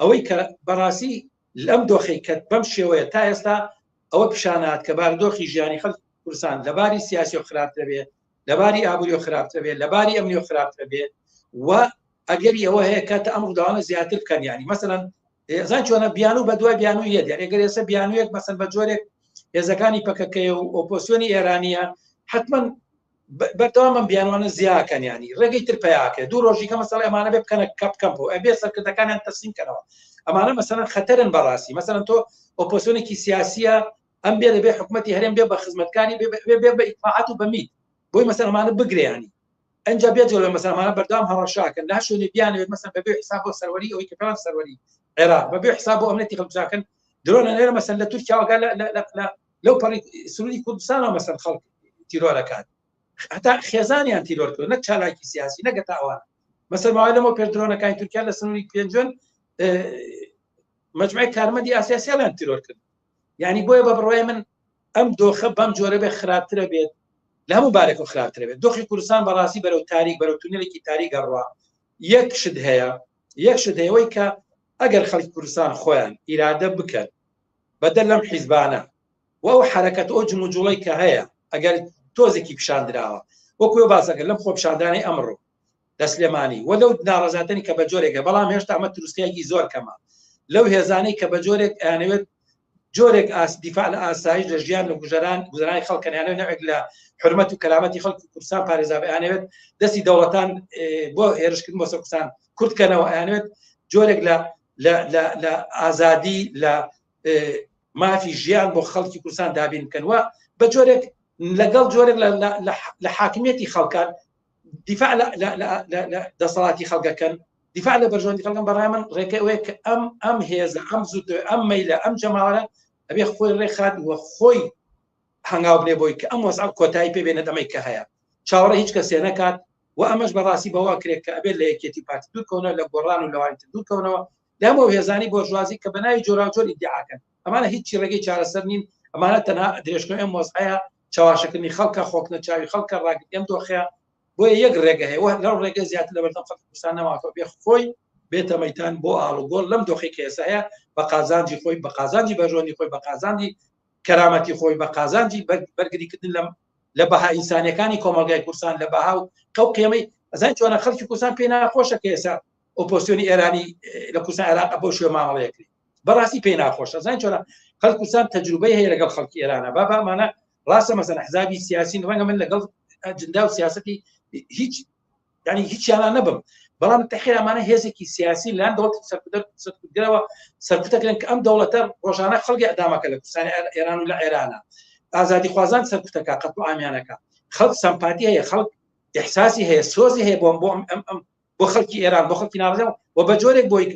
ئەوەی کە بەڕاستی لەم دۆخی کە بەم شێوەیە تا ئێستا ئەوە پیشانات کە بارودۆخی ژیانی خەڵک کوردستان لەباری سیاسی و خراپتر بێ لەباری ئابووری و خراپتر بێ لەباری ئەمنی و خراپتر بێ و ئەگەری ئەوە هەیە کە ئەم ڕووداوانە زیاتر بکەن ینی مەسەلەن زان چۆنە بیانوو بە دوای بیانوو یەت یعنی گەر ئێستا بیانوویەک مەسەن بە جۆرێک هێزەکانی پەکەکەی و ئۆپۆسیۆنی ئێرانیە حتمما بەردەوام ئەم بیانوانە زیاکەن ینی ڕێگەی تر پیاکە دوو ڕۆژی کە مەسەڵ ئەمانە بێ بکەنە کەپ کەمپ و ئەبێ سەرکردەکانیان تەسلیم کەنەوە ئەمانە مەسەلەن خەتەرن بەڕاستی مەسەلەن تۆ ئۆپۆسیۆنێکی سیاسیە ئەم بێ دەبێ حکوومەتی هەرێم بێ بە خزمەتکاری بێ بێ بە ئیتلاعات و بە میت بۆی مەسەلەن ئەمانە بگریانی ئەنجا بێ جۆرە مەسەلەن ئەمانە بەردەوام هەڕەشاکەن لە شوێنێ بیانەوێت مەسەلەن بەبێ حساب بۆ سەروەری ئەوەی کە پێوان سەروەری عێراق بەبێ حساب بۆ ئەمنیەتی خەڵک درۆنە نێرە مەسەلەن لە تورکیاوە لەو پەڕی سنووری کوردستانەوە مەسەلەن خەڵک تیرۆرەکات هەتا خێزانیان تیرۆر کرد نەک چالاکی سیاسی نەگە تاوان مەسەلەن ماوەی لەمەو پێش درۆنەکانی تورکیا لە سنووری پێنجوێن مجموعی کارمەندی ئاسیاسیان تیرۆر کرد یعنی بۆیە بە بڕوای من ئەم دۆخە بەم جۆرە بێ خراپترە بێت لە هەموو بارێک و خراپترە بێت دۆخی کوردستان بەڕاستی بەرەو تاریک بەرەو تونێلێکی تاریک ئەڕوا یەک شت هەیە یەک شت هەیەوەی کە ئەگەر خەڵکی کوردستان خۆیان ئیرادە بکەن بەدەر لەم حیزبانە و ئەو حرەکەت ئەو جموجوڵەی کە هەیە ئەگەر تۆزێکی پیشاندراوە وەکو باسەکە لەم خۆپیشاندانی ئەمڕۆ لە سلێمانی و لەو ناڕەزاتنی کە بە جۆرێکە بەڵام هێشتا ئەمە تروسکایەکی زۆر کەمە لەو هێزانەی کە بە جۆرێک ئەیانەوێت جۆرێک ئاس دیفاع لە ئاسایش لە ژیان لە گوزەران گوزەرانی خەڵکەنیانەوە نەوێک لە حرمەت و کەرامەتی خەڵکی کوردستان پارێزا ئەیانەوێت دەستی دەوڵەتان بۆ هێرشکردن بۆ سەر کوردستان کورتکەنەوە ئەیانەوێت جۆرێک لە لە ئازادی لە مافی ژیان بۆ خەڵکی کوردستان دابین بکەن و بە جۆرێک لەگەڵ جۆرێک لە حاکمیەتی خەڵکان دیفاع لە دەسەڵاتی خەڵکەکەن دیفاع لە بەرژەوەندی خەڵکەن بەڕای من ڕێکە ئەوەیە کە ئەم ئەم هێزە ئەم زوو ئەم مەیلە ئەم جەماوەرە ئەبێ خۆی ڕێخات و خۆی هەنگاو بنێ بۆی کە ئەم وەزع کۆتایی پێ بێنێت ئەمەی کە هەیە چاوەڕێ هیچ کەسێ نەکات و ئەمەش بەڕاستی بەوە کرێت کە ئەبێت لە یەکێتی پارتی دوورکەونەوە لە گۆڕان و لەوانی تر دوورکەونەوە لەم ئەو هێزانی بۆرژوازی کە بە ناوی جۆراوجۆر ئیدعاکەن ئەمانە هیچی ڕێگەی چارەسەر نین ئەمانە تەنها درێژکردنەوەی ئەم وەزعەیە چەواشەکردنی خەڵکە خۆکنە چاوی خەڵکە ڕاگرتنی ئەم دۆخەیە بۆیە یەک ڕێگە هەیە لەو ڕێگە زیاتر لەبەردەم خەڵکی کوردستان نەماوەتەوە بێ خۆی بێتە مەیدان بۆ ئاڵوگۆڕ لەم دۆخی کە ئێستا هەیە بە قازانجی خۆی بە قازانجی بەرژەوەندی خۆی بە قازانجی کەرامەتی خۆی بە قازانجی بەرگریکردن لەم لە بەها ئینسانیەکانی کۆمەڵگای کوردستان لە بەها و قەو قێمەی ئەزان چۆنە خەڵکی کوردستان پێی ناخۆشە کە ئێستا ئۆپۆزیسیۆنی ئێرانی لە کوردستان عێراق بەو شێوە مامەڵەیەکرێت بەڕاستی پێی ناخۆشە زان چۆنە خەڵک کوردستان تەجروبەی هەیە لەگەڵ خەڵکی ئێرانە با بامانە ڕاستە مەسەن حزابی سیاسی ڕەنگە من لەگەڵ ئەجندا و سیاستی هیچ ینی هیچیانە نەبم بەڵام تەخیر ئەمانە هێزێکی سیاسی لەلایەن دەوڵەتی سەرکوتگەرەوە سەرکوتەکرێن کە ئەم دەوڵەتە ڕۆژانە خەڵکی ئەدامەکە لە کوردستانی ئێران و لە عێرانە ئازادی خوازان سەرکوتەکە قەتڵ عامیانەکە خەڵک سەمپاتی هەیە خەڵک ئیحساسی هەیە سۆزی هەیە بۆ بۆ ئەم ئەم بۆ خەڵکی ئێران بۆ خەڵکی ناڕازی و بە جۆرێک بۆی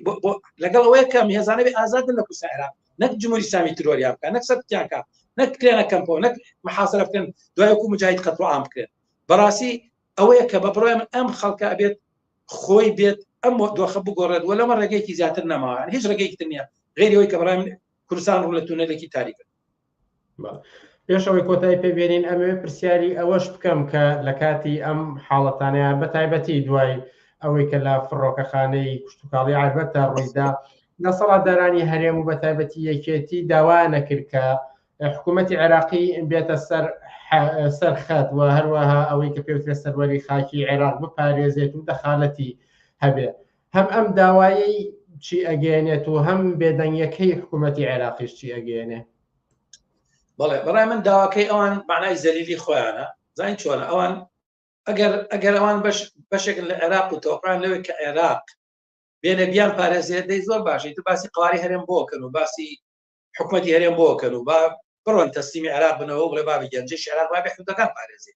لەگەڵ ئەوەیە کە هێزانە بێ ئازادن لە کوردستان عێراق نەک جمهوری ئیسلامی ترۆریان بکە نەک سەرکوتیان کە نەک بکرێنە کەمپەوە نەک محاسرە بکەن دوای وەکو مجاهید قەتڵ عام بکرێن بەڕاستی ئەوەیە کە بە بڕای من ئەم خەڵکە ئەبێت خۆی بێت ئەم دۆخە بگۆڕێت و لەمە ڕێگەیەکی زیاتر نەماوە هیچ ڕێگەیەکی تر نییە غێری ئەوەی کە بەڕای من کوردستان ڕوو لە تونێلێکی تاریکە. پێش ئەوەی کۆتایی پێبێنین ئەمەوێ پرسیاری ئەوەش بکەم کە لە کاتی ئەم حاڵەتانەیە بە تایبەتی دوای ئەوەی کە لە فڕۆکەخانەی کشتتوکاڵی عربەتە ڕوویدا دەسەڵاتدارانی هەرێم و بە تایبەتی یەکێتی داوا نەکرد کە حکوومەتی عێراقی بێتە سەر سەر خەت و هەروەها ئەوەی کە پێوترە سەروەری خاکی عێراق بپارێزێت و دەخالەتی هەبێ هەم ئەم داوایەی چی ئەگەێنێت و هەم بێدەنگیەکەی حکوومەتی عێراقیش چی ئەگەێنێ؟ بەڵێ بەڕای من داواکەی ئەوان معنای زەلیلی خۆیانە زین چۆنە ئەوان ئەگەر ئەگەر ئەوان بەش بەشێکن لە عێراق و تۆقان لەوێ کە عێراق بێنە بیان پارێزێت دەی زۆر باشی تو باسی قواری هەرێم بۆکەن و باسی حکومەتی هەرێم بۆکەن و با بڕۆن تەسلیمی عێراق بنەوە بڵێ بابی گیان جێشی عێراق بابێ حدودەکان پارێزێ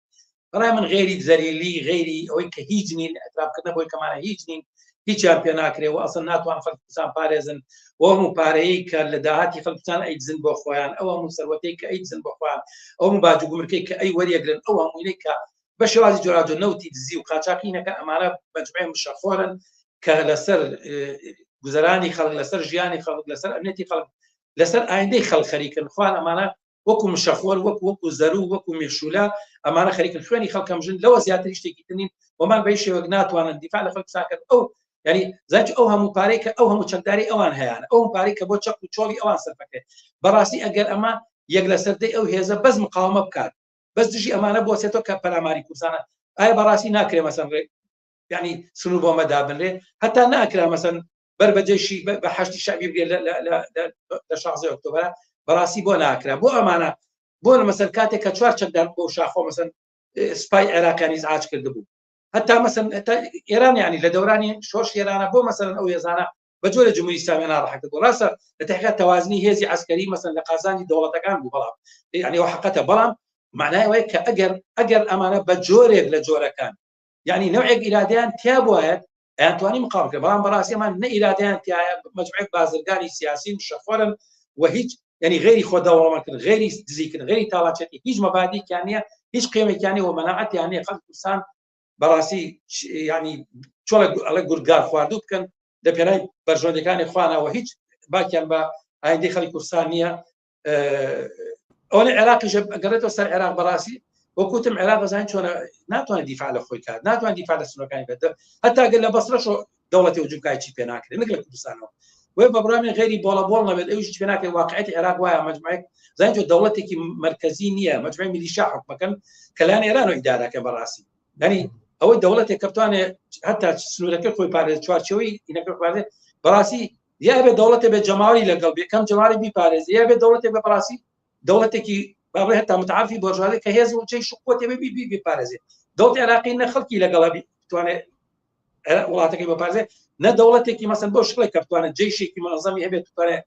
بەڕای من غێری زەلیلی غێری ئەوەی کە هیچ نین اعترافکردنە بۆی کەمانە هیچ نین هیچیان پێ ناکرێ و ئەسڵ ناتوان خەڵک کوردستان پارێزن و هەموو پارەیە کە لە داهاتی خەڵک کوردستان ئەیدزن بۆ خۆیان ئەو هەموو سەروەتەی کە ئەیدزن بۆ خۆیان ئەو هەموو باج و گومرکەی کە ئەی وەریەگرن ئەو هەمووینەی کە بە شێوازی جۆراوجۆر نەوتی دزی و قاچاقی نەکەن ئەمانە مەجموعەی مشەخۆرن کە لەسەر گوزەرانی خەڵک لەسەر ژیانی خەڵک لەسەر ئەمنیەتی خەڵک لەسەر ئایندەی خەڵک خەریکن خوان ئەمانە وەکو مشەخۆر وەکو وەکو زەرو وەکو مێشولە ئەمانە خەریکن خوێنی خەڵکەم ژن لەوە زیاتر شتێکی تر نین ومان بە هیچ شێوەک ناتوانن دیفاع لە خەڵک ساکەن ئەو یعنی زانچ ئەو هەموو پارەی کە ئەو هەموو چەکداری ئەوان هەیەیان ئەو پارەی کە بۆ چەک و چۆڵی ئەوان سەرفەکرێت بەڕاستی ئەگەر ئەمە یەک لەسەر دەی ئەو هێزە بەس مقاومە بکات بەس دژی ئەمانە بۆسێتەوە کە پەلاماری کوردستانە ئایا بەڕاستی ناکرێ مەسەن ینی سنوور بۆ مەدابنرێ هەتا ناکرا مەسەن بەر بە جێشی بە حەشتی شعبی بگرێت لە 16 ئۆکتۆبرە بەڕاستی بۆ ناکرا بۆ ئەمانە بۆ لە مەسەر کاتێک کە چوار چەکدار بۆ شاخۆ مەسەن سپای عێراقیانی ئیزعاج کردبوو هەتا مەسەن ئێران ینی لە دەورانی شۆرش ئێرانە بۆ مەسەن ئەو هێزانە بە جۆرە جمهوری ئیسلامی ناڕەحەت بوو ڕاستە لە تحقیق تەوازنی هێزی عسکەری مەسەن لە قازانجی دەوڵەتەکان بوو بەڵام یعنی ئەو حقەتە بەڵام معنای ئەوەیە کە ئەگەر ئەگەر ئەمانە بە جۆرێک لە جۆرەکان یعنی نەوعێک ئیرادەیان تیا بواە ئەیانتوانی مقاوم بکەن بەڵام بەڕاستی ئەمان نە ئیرادەیان تایە مەجموعێک بازرگانی سیاسی و شەخۆرن و هیچ یعنی غیری خۆ دەوڵەمەندکردن غیری دزیکردن غیری تاڵانچێتی هیچ مەبادیکیان نییە هیچ قێمێکیان نییە و مەناعەتیان نییە خەڵک کوردستان بەڕاستی ینی چۆڵە ئەڵێ گورگار خواردوو بکەن لە پێنای بەرژەوەندەکانی خوانەوە هیچ باکیان بە ئایندەی خەڵکی کوردستان نییە ئەوەی عێراقیش گەڕێتەوە سەر عێراق بەڕاستی وەکوتم عێراق بەزانین چۆنە ناتوانێت دیفاع لە خۆی کات ناتوانێت دیفاع لە سنوورەکانی بێت هەتا گەر لە بەسرەش دەوڵەتی و جومکای چی پێ ناکرێت نەک لە کوردستانەوە وێ بە بڕامی غێری بۆڵە بۆڵ نەبێت ئەویش پێ ناکرێت واقعیەتی عێراق وایە مەجموعێک زانین چۆن دەوڵەتێکی مەرکەزی نییە مەجموعی میلیشیا حکومەکەن کە لایەن ئێران و ئیدارەکە بەڕاستی یعنی ئەوەی دەوڵەتێک کە بتوانێت هەتا سنوورەکە خۆی پارێز چوارچێوەی ئینەکە پارێز بەڕاستی یا بێ دەوڵەتێ بێ جەماوەری لەگەڵ بێ کەم جەماوەری بیپارێزی یا بێ دەوڵەتێ بە بەڕاستی دەوڵەتێکی بابێ هەتا متعافی بۆرژوازی کە هێز و جەیش و قوتێ بێ بی بیپارێزێ دەوڵەت عێراقی نە خەڵکی لەگەڵ بتوانێت وڵاتەکەی بپارێزێ نە دەوڵەتێکی مەسەن بۆ شکڵێک کە بتوانێت جەیشێکی منەزەمی هەبێت بتوانێت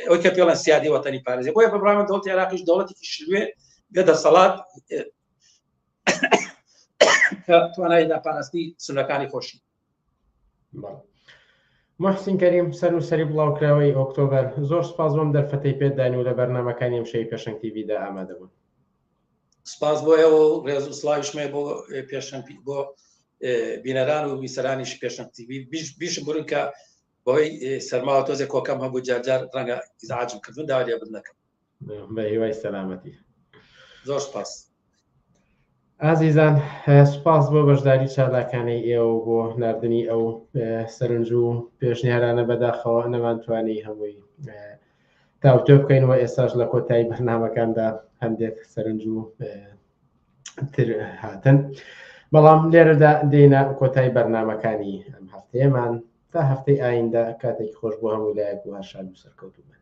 ئەوەی کە پێڵەن سیادی وەتەنی پارێزێ بۆیە بە بڕای من دەوڵەتی عێراقیش دەوڵەتێکی شلوێ بێ دەسەڵات کە توانای پاراستنی سنوورەکانی خۆشی محسین کەریم سەرنووسەری بڵاوکراوەی ئۆکتۆبەر زۆر سپاس بۆم دەرفەتەی پێداین و لە بەرنامەکانی ئەمشەوی پێشەنگ تیڤیدا ئامادە بوون. سپاس بۆ ئێوە و ڕێز و سڵاویشمێ بۆ پێشەنگ بۆ بینەران و بیسەرانیش پێشەنگ تیڤی بیشم برون کە بەهۆی سەرماوە تۆزێک کۆکەم هەبوو جارجار ڕەنگە ئیزعاجم کردن داوا لێبوردن دەکەم. بە هیوای سەلامەتی. زۆر سپاس. ئازیزان سوپاس بۆ بەشداری چالاکانەی ئێوە بۆ ناردنی ئەو سەرنج و پێشنیارانە بەداخەوە نەمانتوانی هەمووی تاوتۆ بکەین و ئێستاش لە کۆتایی بەرنامەکاندا هەندێک سەرنج و تر هاتن بەڵام لێرەدا دێنە کۆتایی بەرنمەکانی ئەم هەفتەیەمان تا هەفتەی ئایندە کاتێکی خۆش بۆ هەموو لایەک و هەر شاد و سەرکەوتوو بن.